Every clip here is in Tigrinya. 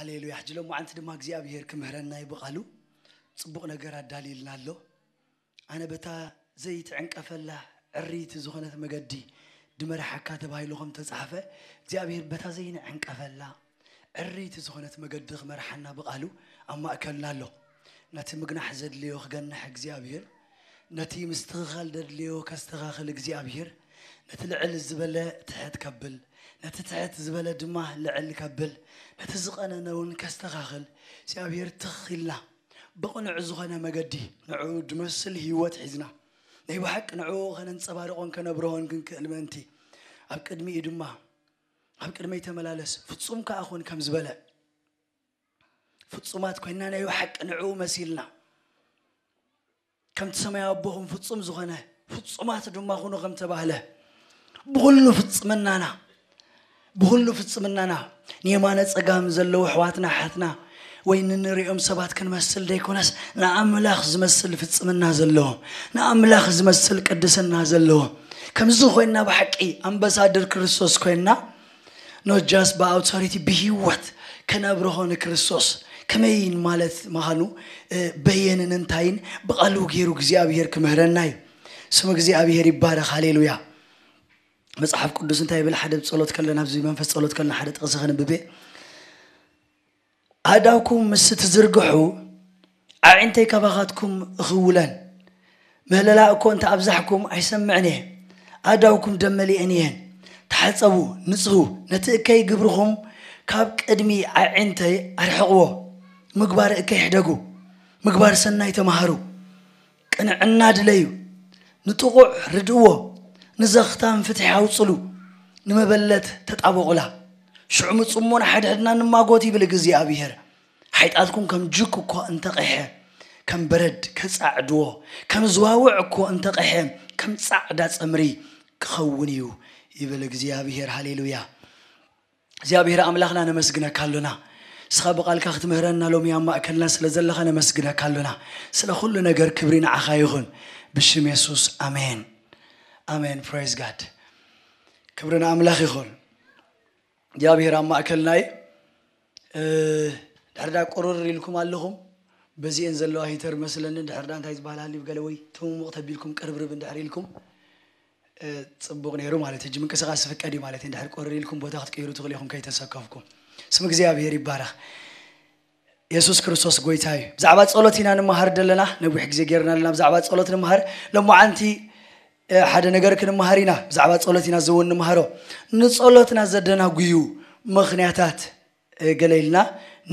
ሃሌሉያ። ሕጂ ሎማዓንቲ ድማ እግዚኣብሔር ክምህረና እዩ ብቓሉ። ጽቡቕ ነገር ኣዳልዩልና ኣሎ። ኣነ በታ ዘይትዕንቀፈላ ዕርይቲ ዝኾነት መገዲ ድመርሓካ ተባሂሉ ከም ተጻሕፈ፣ እግዚኣብሔር በታ ዘይንዕንቀፈላ ዕርይቲ ዝኾነት መገዲ ክመርሓና ብቓሉ ኣብ ማእከልና ኣሎ። ነቲ ምግናሕ ዘድልዮ ክገንሕ እግዚኣብሔር፣ ነቲ ምስትኽኻል ዘድልዮ ከስተኻኽል እግዚኣብሔር፣ ነቲ ልዕል ዝበለ ትሕት ከብል፣ ነቲ ትሕት ዝበለ ድማ ልዕል ከብል፣ ነቲ ዝቐነነ እውን ከስተኻኽል እግዚኣብሔር ትኽ ኢልና ብቕኑዕ ዝኾነ መገዲ ንዕኡ ድመስል ህይወት ሒዝና ናይ ብሓቂ ንዕኡ ከነንጸባርቖን ከነብርሆን ክንክእል ምእንቲ፣ ኣብ ቅድሚኡ ድማ ኣብ ቅድመይ ተመላለስ፣ ፍጹም ከኣ ኩን ከም ዝበለ፣ ፍጹማት ኮይንና ናይ ብሓቂ ንዕኡ መሲልና፣ ከምቲ ሰማያዊ ኣቦኹም ፍጹም ዝኾነ፣ ፍጹማት ድማ ኩኑ ከም ተባህለ፣ ብኹሉ ፍጽምናና፣ ብኹሉ ፍጽምናና ንየማነ ጸጋም ዘለዉ ኣሕዋትና ኣሓትና ወይ ንንሪኦም ሰባት ክንመስል ዘይኮነስ፣ ንኣምላኽ ዝመስል ፍጽምና ዘለዎም፣ ንኣምላኽ ዝመስል ቅድስና ዘለዎም፣ ከምዚ ኮይንና ብሓቂ ኣምባሳደር ክርስቶስ ኮይንና፣ not just ብኣውቶሪቲ ብህይወት ከነብርሆ ንክርስቶስ ከመይን ማለት ምዃኑ፣ እ፣ በየንን እንታይን ብቓሉ ገይሩ እግዚኣብሔር ክምህረና እዩ። ስም እግዚኣብሔር ይባረኽ። ሃሌሉያ። መጽሓፍ ቅዱስ እንታይ ይብል? ሓደ ጸሎት ከለና፣ ኣብዚ መንፈስ ጸሎት ከለና ሓደ ጥቕሲ ከንብብ እየ። ኣእዳውኩም ምስ ትዝርግሑ፣ ኣዒንተይ ካባኻትኩም እኽውለን። ምህለላ እኮ እንተ ኣብዛሕኩም ኣይሰምዕን እየ። ኣእዳውኩም ደም መሊኤን እየን። ተሓጸቡ፣ ንጽሁ፣ ነቲ እከይ ግብርኹም ካብ ቅድሚ ኣዒንተይ ኣርሕቕዎ። ምግባር እከይ ሕደጉ፣ ምግባር ሰናይ ተማሃሩ። ቅንዕና ድለዩ፣ ንጥቑዕ ርድእዎ፣ ንዘኽታም ፍትሒ ኣውጽሉ፣ ንመበለት ተጣበቑላ። ሽዑ ምጹ እሞ ንሓድሕድና ንማጎት ይብል እግዚኣብሔር። ሓይጣትኩም ከም ጅክ እኮ እንተቐሐ፣ ከም በረድ ከጻዕድዎ፣ ከም ዝዋውዕ እኮ እንተቐሐ፣ ከም ጻዕዳ ጸምሪ ክኸውን እዩ ይብል እግዚኣብሔር። ሃሌሉያ። እግዚኣብሔር ኣምላኽና ነመስግነካ ኣሎና። ንስኻ ብቓልካ ክትምህረና ሎሚ ኣብ ማእከልና ስለ ዘለኻ ነመስግነካ ኣሎና። ስለ ኩሉ ነገር ክብሪ ንዓኻ ይኹን። ብሽም የሱስ ኣሜን። ኣሜን። ፕሬዝ ጋድ። ክብሪ ንኣምላኽ ይኹን። እግዚኣብሔር ኣብ ማእከልና እዩ። እ፣ ድሕር ዳ ቁርር ኢልኩም ኣለኹም። በዚኤን ዘለዋ ሂተር መስለኒ። ድሕር ዳ እንታይ ዝበሃል ሃልዩ ገለ ወይ ትምሙቕ ተቢልኩም ቅርብርብ እንድሕር ኢልኩም፣ እ፣ ጽቡቕ ነይሩ ማለት እዩ። ሕጂ ምንቅስቓስ ዝፍቀድ እዩ ማለት እዩ። እንድሕር ቁርር ኢልኩም ቦታ ክትቅይሩ ትኽእሉ ኢኹም ከይተሰከፍኩም። ስም እግዚኣብሔር ይባረኽ። የሱስ ክርስቶስ ጎይታ እዩ። ብዛዕባ ጸሎት ኢና ንመሃር ዘለና። ነዊሕ ግዜ ጌርና ኣለና ብዛዕባ ጸሎት ንምሃር። ሎማዓንቲ፣ እ፣ ሓደ ነገር ክንመሃር ኢና። ብዛዕባ ጸሎት ኢና ዝውን ንምሃሮ። ንጸሎትና ዘደናጉዩ ምኽንያታት፣ እ፣ ገለ ኢልና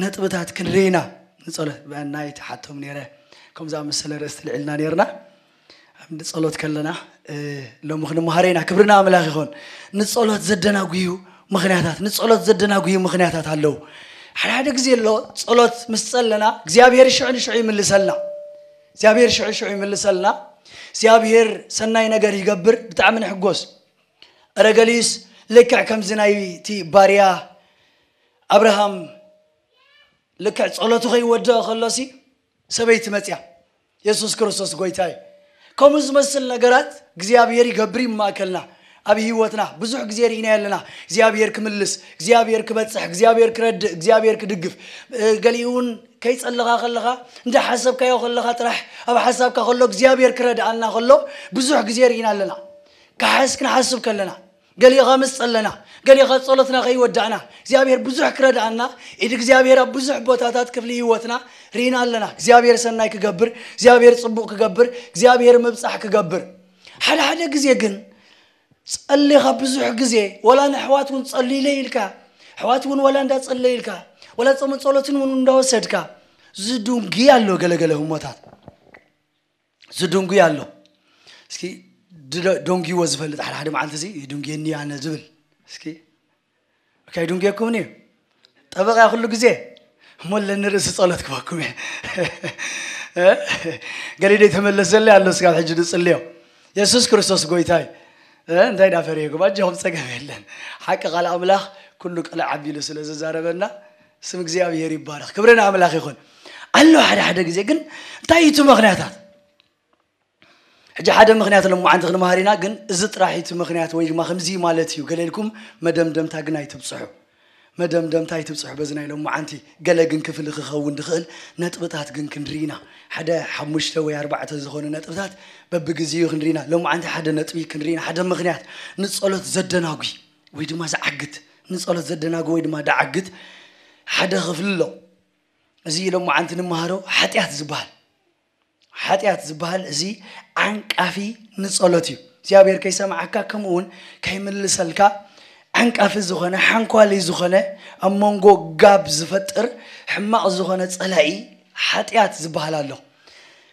ነጥብታት ክንርኢ ኢና። ንጸሎት፣ ናይ ተሓቶም ነይረ። ከምዚ ኣመሰለ ርእስቲ ልዕልና ነይርና። ኣብ ንጸሎት ከለና፣ እ፣ ሎሚ ክንመሃር ኢና። ክብሪ ንኣምላኽ ይኹን። ንጸሎት ዘደናጉዩ ምኽንያታት፣ ንጸሎት ዘደናጉዩ ምኽንያታት ኣለዉ። ሓደ ሓደ ግዜ ኣሎ፣ ጸሎት ምስ ጸለና እግዚኣብሔር ሽዑ ንሽዑ ይምልሰልና። እግዚኣብሔር ሽዑ ሽዑ ይምልሰልና። እግዚኣብሔር ሰናይ ነገር ይገብር፣ ብጣዕሚ ንሕጎስ። እረ ገሊኡስ ልክዕ ከምዚ ናይቲ ባርያ ኣብርሃም ልክዕ ጸሎቱ ከይወደኦ ከሎሲ ሰበይቲ መጽያ። የሱስ ክርስቶስ ጎይታ እዩ። ከምኡ ዝመስል ነገራት እግዚኣብሔር ይገብር እዩ ማእከልና። ኣብ ህይወትና ብዙሕ ግዜ ርኢናዮ ኣለና። እግዚኣብሔር ክምልስ፣ እግዚኣብሔር ክበጽሕ፣ እግዚኣብሔር ክረድእ፣ እግዚኣብሔር ክድግፍ። እ፣ ገሊኡ እውን ከይጸለኻ ከለኻ፣ እንዳሓሰብካዮ ከለኻ ጥራሕ፣ ኣብ ሓሳብካ ከሎ እግዚኣብሔር ክረድኣና ከሎ ብዙሕ ግዜ ርኢና ኣለና። ክሓስ ክንሓስብ ከለና፣ ገሊኻ ምስ ጸለና፣ ገሊኻ ጸሎትና ከይወዳእና፣ እግዚኣብሔር ብዙሕ ክረድኣና፣ ኢድ እግዚኣብሔር ኣብ ብዙሕ ቦታታት ክፍሊ ህይወትና ርኢና ኣለና። እግዚኣብሔር ሰናይ ክገብር፣ እግዚኣብሔር ጽቡቕ ክገብር፣ እግዚኣብሔር ምብጻሕ ክገብር። ሓደ ሓደ ግዜ ግን ጸሊኻ ብዙሕ ግዜ፣ ወላ ንኣሕዋት እውን ጸልዩለይ ኢልካ፣ ኣሕዋት እውን ወላ እንዳጸለዩ ኢልካ፣ ወላ ጾምን ጸሎትን እውን እንዳወሰድካ፣ ዝድንጉ ኣሎ ገለገለ ህሞታት። ዝድንጉ ኣሎ። እስኪ ድደ-፣ ደንጉይዎ ዝፈልጥ ሓደ ሓደ መዓልቲ እዚ ይድንጉየኒ ኣነ ዝብል። እስኪ፣ ኦኬ፣ ይድንጉየኩም እዩ። ጠበቃ ኩሉ ግዜ እሞ ኣለኒ ርእሲ ጸሎት ክበኩም እየ። እ? ገሊኡ ተመለስ ዘሎ ኣሎ፣ እስካብ ሕጂ ዝጽልዮ። የሱስ ክርስቶስ ጎይታ እዩ። እ? እንታይ ዳፈረየኩም? ኣጆኹም፣ ጸገም የለን። ሓቂ ቃል ኣምላኽ ኩሉ ቅልዕ ኣቢሉ ስለ ዝዛረበና ስም እግዚኣብሔር ይባረኽ። ክብሪ ንኣምላኽ ይኹን። ኣሎ ሓደ ሓደ ግዜ ግን እንታይ እዩ እቲ ምኽንያታት? ሕጂ ሓደ ምኽንያት ሎማዓንቲ ክንመሃር ኢና፣ ግን እዚ ጥራሕ እዩ እቲ ምኽንያት ወይ ድማ ከምዚ ማለት እዩ ገለ ኢልኩም መደምደምታ ግን ኣይትብጽሑ። መደምደምታ ኣይትብፅሑ በዚ ናይ ሎማዓንቲ። ገለ ግን ክፍሊ ክኸውን ዝኽእል ነጥብታት ግን ክንርኢ ኢና። ሓደ ሓሙሽተ ወይ ኣርባዕተ ዝኾኑ ነጥብታት በብግዜኡ ክንርኢ ኢና። ሎማዓንቲ ሓደ ነጥቢ ክንርኢ ኢና። ሓደ ምኽንያት ንጸሎት ዘደናጉ ወይ ድማ ዝዓግት፣ ንጸሎት ዘደናጉ ወይ ድማ ዝዓግት ሓደ ክፍሊ ኣሎ። እዚ ሎማዓንቲ ንመሃሮ ሓጢኣት ዝበሃል። ሓጢኣት ዝበሃል እዚ ዓንቃፊ ንጸሎት እዩ። እግዚኣብሔር ከይሰምዓካ ከምኡ እውን ከይምልሰልካ ዓንቃፊ ዝኾነ ሓንኳሊ ዝኾነ ኣብ መንጎ ጋብ ዝፈጥር ሕማቕ ዝኾነ ጸላኢ ሓጢኣት ዝበሃል ኣሎ።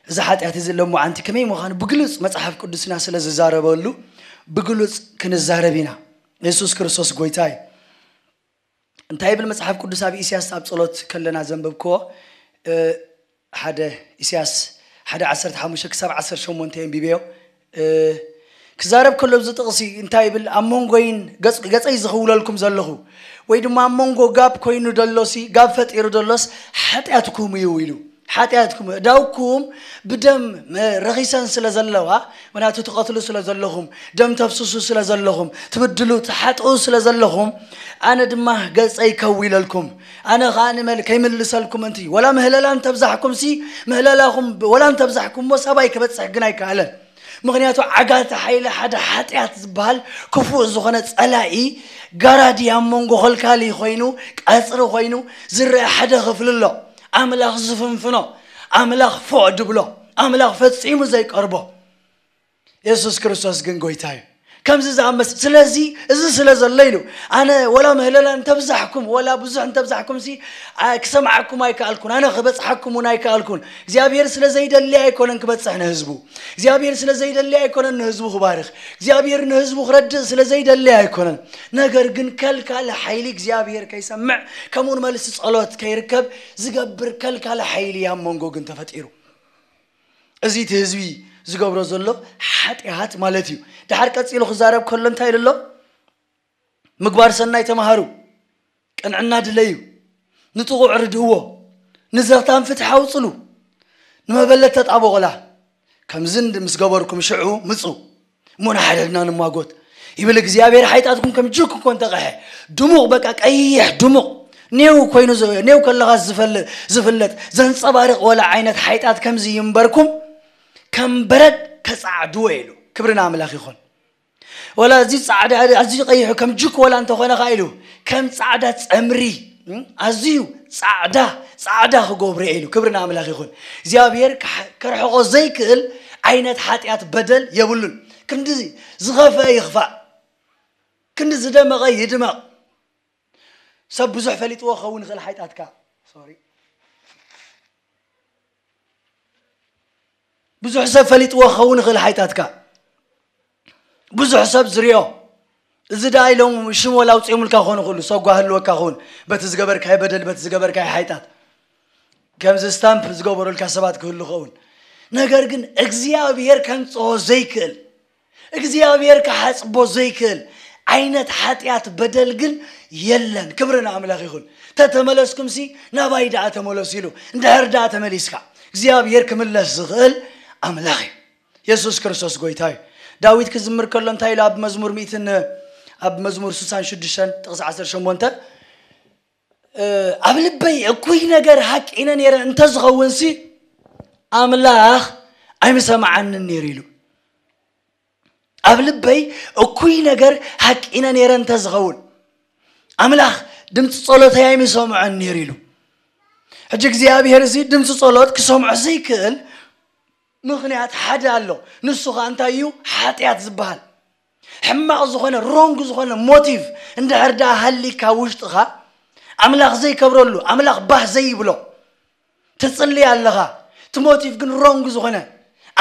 እዚ ሓጢኣት እዚ ሎማዓንቲ ከመይ ምዃኑ ብግልጽ መጽሓፍ ቅዱስና ስለ ዝዛረበሉ ብግሉጽ ክንዛረብ ኢና። የሱስ ክርስቶስ ጎይታ እዩ። እንታይ ይብል መጽሓፍ ቅዱስ? ኣብ ኢሳያስ ኣብ ጸሎት ከለና ዘንበብክዎ እ፣ ሓደ ኢሳያስ ሓደ ዓሰርተ ሓሙሽተ ክሳብ ዓሰርተ ሸሞንተ የንቢበዮ። እ፣ ክዛረብ ከሎ ኣብዚ ጥቕሲ እንታይ ይብል? ኣብ መንጎይን ገጽ- ገጸይ ዝኽውለልኩም ዘለኹ ወይ ድማ ኣብ መንጎ ጋብ ኮይኑ ደሎሲ ጋብ ፈጢሩ ደሎስ ሓጢኣትኩም እዩ ኢሉ። ሓጢኣትኩም እዳውኩም ብደም መ- ረኺሰን ስለ ዘለዋ፣ ምክንያቱ ትቐትሉ ስለ ዘለኹም፣ ደም ተፍስሱ ስለ ዘለኹም፣ ትብድሉ ትሓጥኡ ስለ ዘለኹም፣ ኣነ ድማ ገጸይ ከዊለልኩም፣ ኣነ ኸኣ ንመል ከይምልሰልኩም እንቲ ወላ ምህለላ እንተብዛሕኩም ሲ ምህለላኹም ወላ እንተብዛሕኩም እሞ ሰባይ ክበጽሕ ግን ኣይከኣለን። ምክንያቱ ዓጋተ ሓይሊ ሓደ ሓጢኣት ዝበሃል ክፉእ ዝኾነ ጸላኢ ጋራዲ ኣብ መንጎ ኸልካሊ ኮይኑ ቀጽሪ ኮይኑ ዝረአ ሓደ ክፍሊ ኣሎ። ኣምላኽ ዝፍንፍኖ፣ ኣምላኽ ፎእ ድብሎ፣ ኣምላኽ ፈጺሙ ዘይቀርቦ። የሱስ ክርስቶስ ግን ጎይታ እዩ። ከምዚ ዝኣመስ ስለዚ እዚ ስለ ዘሎ ኢሉ ኣነ ወላ ምህለላ እንተብዛሕኩም ወላ ብዙሕ እንተብዛሕኩም ሲ ኣ- ክሰምዓኩም ኣይከኣልኩን፣ ኣነ ክበጽሓኩም እውን ኣይከኣልኩን። እግዚኣብሔር ስለ ዘይደሊ ኣይኮነን ክበጽሕ ንህዝቡ። እግዚኣብሔር ስለ ዘይደሊ ኣይኮነን ንህዝቡ ክባርኽ። እግዚኣብሔር ንህዝቡ ክረድእ ስለ ዘይደሊ ኣይኮነን። ነገር ግን ከልካሊ ሓይሊ እግዚኣብሔር ከይሰምዕ ከምኡውን መልሲ ጸሎት ከይርከብ ዝገብር ከልካሊ ሓይሊ ኣብ መንጎ ግን ተፈጢሩ። እዚ እቲ ህዝቢ ዝገብሮ ዘሎ ሓጢኣት ማለት እዩ። ድሓር ቀጺሉ ክዛረብ ከሎ እንታይ ኢሉ ኣሎ? ምግባር ሰናይ ተማሃሩ፣ ቅንዕና ድለዩ፣ ንጥቑዕ ርድእዎ፣ ንዘኽታም ፍትሒ ኣውጽሉ፣ ንመበለት ተጣበቑላ። ከምዚ እንድ ምስ ገበርኩም ሽዑ ምጹ እሞ ንሓደድና ንማጎት ይብል እግዚኣብሔር። ሓይጣትኩም ከም ጅክ እኮ እንተቐሐ ድሙቕ በቃ ቀይሕ ድሙቕ ኔው ኮይኑ ዝ- ኔው ከለኻ ዝፈል- ዝፍለጥ ዘንጸባርቕ ወላ ዓይነት ሓይጣት ከምዚ ይንበርኩም ከም በረድ ከጻዕድዎ ኢሉ። ክብሪ ንኣምላኽ ይኹን። ወላ እዚ ጻዕዳ ኣዝዩ ቀይሑ ከም ጅክ ወላ እንተኾነ ኸዓ ኢሉ ከም ጻዕዳ ጸምሪ እም፣ ኣዝዩ ጻዕዳ ጻዕዳ ክገብሮ ኢሉ። ክብሪ ንኣምላኽ ይኹን። እግዚኣብሔር ክሕ- ክርሕቆ ዘይክእል ዓይነት ሓጢኣት በደል የብሉን። ክንዲ ዝኸፍአ ይኽፋእ፣ ክንዲ ዝደመቐ ይድመቕ። ሰብ ብዙሕ ፈሊጥዎ ክኸውን ይኽእል ሓይጣትካ። ሶሪ፣ ብዙሕ ሰብ ፈሊጥዎ ክኸውን ይኽእል ሓይጣትካ። ብዙሕ ሰብ ዝሪኦ፣ እዚ ደኣ ኢሎም ሽም ወላ ኣውፂኦምልካ ክኾኑ ይኽእሉ፣ ሰጓ ህልወካ ክኸውን በቲ ዝገበርካዮ በደል፣ በቲ ዝገበርካዮ ሓይጣት። ከምዚ ስታምፕ ዝገበሩልካ ሰባት ክህሉ ይኸውን። ነገር ግን እግዚኣብሔር ከንጽሆ ዘይክእል እግዚኣብሔር ክሓጽቦ ዘይክእል ዓይነት ሓጢኣት በደል ግን የለን። ክብሪ ንኣምላኽ ይኹን። ተተመለስኩምሲ ናባይ ደኣ ተመለሱ ኢሉ። እንድሕር ደኣ ተመሊስካ እግዚኣብሔር ክምለስ ዝኽእል ኣምላኽ እዩ። የሱስ ክርስቶስ ጎይታ እዩ። ዳዊት ክዝምር ከሎ እንታይ ኢሉ ኣብ መዝሙር ሚእትን ኣብ መዝሙር ስሳን ሽዱሽተን ጥቕሲ ዓሰርተ ሸሞንተ እ፣ ኣብ ልበይ እኩይ ነገር ሃቂነ ነይረ እንተዝኸውን ሲ ኣምላኽ ኣይምሰማዓንን ነይሩ ኢሉ። ኣብ ልበይ እኩይ ነገር ሃቂነ ነይረ እንተዝኸውን ኣምላኽ ድምፂ ጸሎተይ ኣይምሰምዖን ነይሩ ኢሉ። ሕጂ እግዚኣብሔር እዚ ድምፂ ጸሎት ክሰምዖ ዘይክእል ምኽንያት ሓደ ኣሎ። ንሱ ኸኣ እንታይ እዩ? ሓጢኣት ዝበሃል ሕማቕ ዝኾነ ሮንግ ዝኾነ ሞቲቭ እንድሕር ደኣ ሃሊካ ውሽጥኻ ኣምላኽ ዘይከብረሉ ኣምላኽ ባህ ዘይብሎ ትጽሊ ኣለኻ። እቲ ሞቲቭ ግን ሮንግ ዝኾነ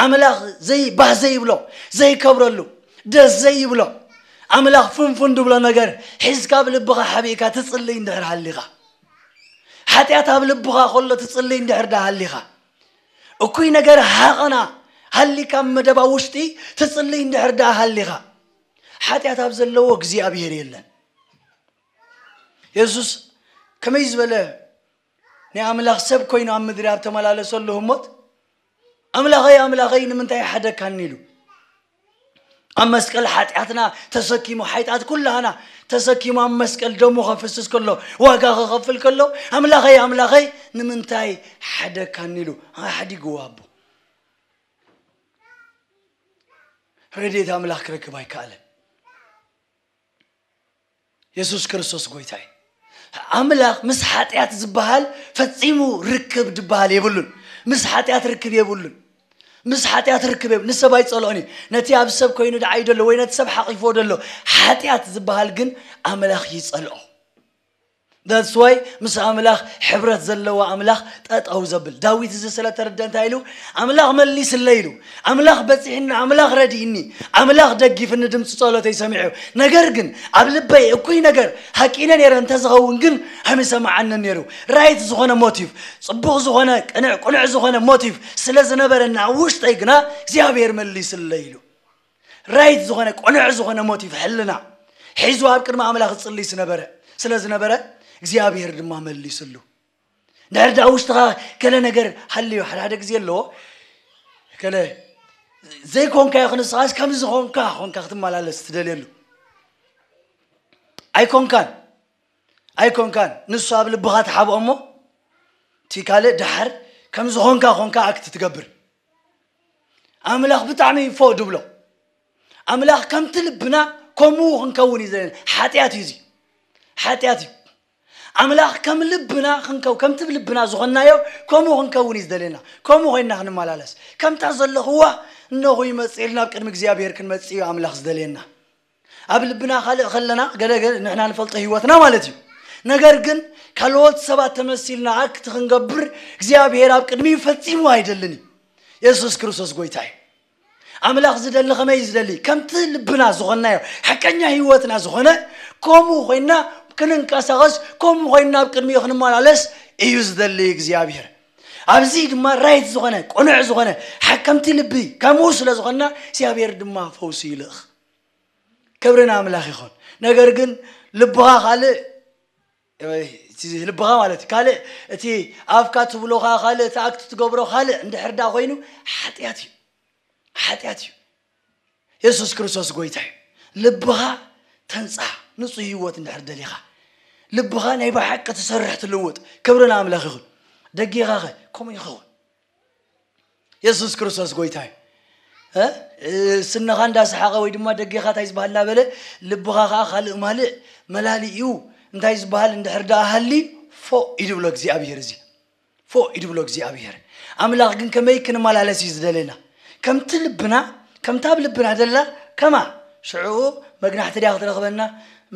ኣምላኽ ዘይ ባህ ዘይብሎ ዘይከብረሉ ደስ ዘይብሎ ኣምላኽ ፍንፉን ድብሎ ነገር ሒዝካ ኣብ ልብኻ ሓቢእካ ትጽሊ እንድሕር ሃሊኻ ሓጢኣት ኣብ ልብኻ ከሎ ትጽሊ እንድሕር ደኣ ሃሊኻ እኩይ ነገር ሃቐና ሃሊካ ኣብ መደባ ውሽጢ ትጽልይ እንድሕር ደኣ ሃሊኻ ሓጢኣት ኣብ ዘለዎ እግዚኣብሔር የለን። የሱስ ከመይ ዝበለ ናይ ኣምላኽ ሰብ ኮይኑ ኣብ ምድሪ ኣብ ተመላለሰሉ ህሞት ኣምላኸይ ኣምላኸይ ንምንታይ ሓደካኒ ኢሉ ኣብ መስቀል ሓጢኣትና ተሰኪሙ፣ ሓጢኣት ኩላህና ተሰኪሙ ኣብ መስቀል ደሙ ከፍስስ ከሎ፣ ዋጋ ከኸፍል ከሎ፣ ኣምላኸይ ኣምላኸይ ንምንታይ ሓደግካኒ ኢሉ ኣሕዲግዎ ኣቦ። ረድኤት ኣምላኽ ክረክብ ኣይከኣለን። የሱስ ክርስቶስ ጎይታ እዩ። ኣምላኽ ምስ ሓጢኣት ዝበሃል ፈጺሙ ርክብ ዝበሃል የብሉን። ምስ ሓጢኣት ርክብ የብሉን። ምስ ሓጢኣት ርክብ የብሉን። ንሰብ ኣይጸልኦን እዩ። ነቲ ኣብ ሰብ ኮይኑ ደዓይ ደሎ ወይ ነቲ ሰብ ሓቒፎ ደሎ ሓጢኣት ዝበሃል ግን ኣምላኽ ይጸልኦ። That's why ምስ ኣምላኽ ሕብረት ዘለዎ ኣምላኽ ጠጠው ዘብል። ዳዊት እዚ ስለ ተረደ እንታይ ኢሉ? ኣምላኽ መሊስለይ ኢሉ። ኣምላኽ በጺሕኒ፣ ኣምላኽ ረዲእኒ፣ ኣምላኽ ደጊፍኒ፣ ድምፂ ጸሎተይ ሰሚዑ። ነገር ግን ኣብ ልበይ እኩይ ነገር ሃቂነ ነይረ እንተዝኸውን ግን ኣይምሰማዓንን ነይሩ። ራይት ዝኾነ ሞቲቭ፣ ጽቡቕ ዝኾነ ቅንዕ፣ ቅኑዕ ዝኾነ ሞቲቭ ስለ ዝነበረና ኣብ ውሽጠይ ግና እግዚኣብሔር መሊስለይ ኢሉ። ራይት ዝኾነ ቅኑዕ ዝኾነ ሞቲቭ ሕልና ሒዙ ኣብ ቅድሚ ኣምላኽ ዝጽልይ ዝነበረ ስለ ዝነበረ እግዚኣብሔር ድማ መሊስሉ። ድሕር ዳ ውሽጥኻ ገለ ነገር ሃልዩ ሓደ ሓደ ግዜ ኣለዎ። ገለ ዘይኮንካዮ ክንስኻስ ከም ዝኾንካ ኾንካ ክትመላለስ ትደልየሉ። ኣይኮንካን፣ ኣይኮንካን። ንሱ ኣብ ልብኻ ትሓብኦ እሞ እቲ ካልእ ድሓር ከም ዝኾንካ ኾንካ ኣክት ትገብር። ኣምላኽ ብጣዕሚ ፎእ ድብሎ። ኣምላኽ ከምቲ ልብና ከምኡ ክንከውን እዩ ዘለና። ሓጢኣት እዩ እዚ። ሓጢኣት እዩ። ኣምላኽ ከም ልብና ክንከው-፣ ከምቲ ልብና ዝኾንናዮ ከምኡ ክንከውን እዩ ዝደልየና። ከምኡ ኮይንና ክንመላለስ። ከምታ ዘለኽዋ እነሆ ይመጽእ ኢልና ኣብ ቅድሚ እግዚኣብሔር ክንመጽእ እዩ ኣምላኽ ዝደልየና። ኣብ ልብና ካልእ ከለና ገለ ገለ ንሕና ንፈልጦ ህይወትና ማለት እዩ። ነገር ግን ካልኦት ሰባት ተመሲልና ኣክት ክንገብር እግዚኣብሔር ኣብ ቅድሚኡ ፈጺሙ ኣይደልን እዩ። የሱስ ክርስቶስ ጎይታ እዩ። ኣምላኽ ዝደሊ ከመይ እዩ ዝደሊ? ከምቲ ልብና ዝኾንናዮ ሓቀኛ ህይወትና ዝኾነ ከምኡ ኮይንና ክንንቀሳቐስ ከምኡ ኮይንና ኣብ ቅድሚኡ ክንመላለስ እዩ ዝደሊ እግዚኣብሔር። ኣብዚ ድማ ራይት ዝኾነ ቅኑዕ ዝኾነ ሓ-፣ ከምቲ ልቢ ከምኡ ስለ ዝኾንና እግዚኣብሔር ድማ ፈውሲ ይልእኽ። ክብሪ ንኣምላኽ ይኹን። ነገር ግን ልብኻ ካልእ፣ እቲ ልብኻ ማለት እዩ፣ ካልእ እቲ ኣፍካ ትብሎ ኸዓ ካልእ፣ እቲ ኣክት ትገብሮ ካልእ እንድሕር ደኣ ኮይኑ ሓጢኣት እዩ። ሓጢኣት እዩ። የሱስ ክርስቶስ ጎይታ እዩ። ልብኻ ተንጽሃ፣ ንጹህ ህይወት እንድሕር ደሊኻ፣ ልብኻ ናይ ብሓቂ ትሰርሕ ትልውጥ፣ ክብሪ ንኣምላኽ ይኹን። ደጌኻኸ ከምኡ ይኸውን። የሱስ ክርስቶስ ጎይታ እዩ። እ? ስንኻ እንዳሰሓቐ ወይ ድማ ደጌኻ እንታይ ዝበሃል እናበለ ልብኻ ኸዓ ካልእ ማልእ መላሊኡ እንታይ ዝበሃል እንድሕር ደኣ ሃልዩ ፎእ እዩ ድብሎ እግዚኣብሔር። እዚ ፎእ እዩ ድብሎ እግዚኣብሔር። ኣምላኽ ግን ከመይ ክንመላለስ እዩ ዝደለና? ከምቲ ልብና፣ ከምታ ኣብ ልብና ደላ ከማ ሽዑ መግናሕቲ ድያ ክትረኽበና?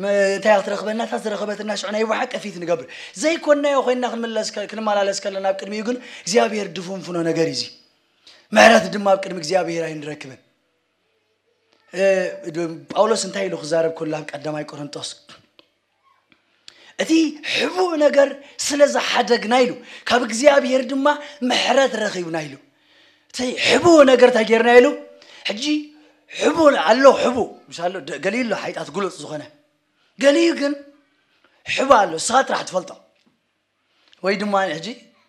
መ-፣ እንታይ ክትረኽበና? እታ ዝረኸበትና ሽዑ ናይ ብሓቂ ፊት ንገብር። ዘይኮንናዮ ኮይንና ክንምለስ ከ-፣ ክንመላለስ ከለና ኣብ ቅድሚኡ ግን እግዚኣብሔር ድፍንፍኖ ነገር እዩ እዚ። ምሕረት ድማ ኣብ ቅድሚ እግዚኣብሔር ኣይንረክብን። እ፣ ድ-፣ ጳውሎስ እንታይ ኢሉ ክዛረብ ከሎ ኣብ ቀዳማይ ቆሮንጦስ? እቲ ሕቡእ ነገር ስለ ዝሓደግና ኢሉ፣ ካብ እግዚኣብሔር ድማ ምሕረት ረኺብና ኢሉ። እቲ ሕቡእ ነገር እንታይ ጌርና ኢሉ? ሕጂ ሕቡእ ኣሎ፣ ሕቡእ፣ ምስ ኣሎ ደ-፣ ገሊኡ ኣሎ ሓይጣት ግሉጽ ዝኾነ። ገሊኡ ግን ሕቡእ ኣሎ፣ ንስኻ ጥራሕ ትፈልጦ። ወይ ድማ ሕጂ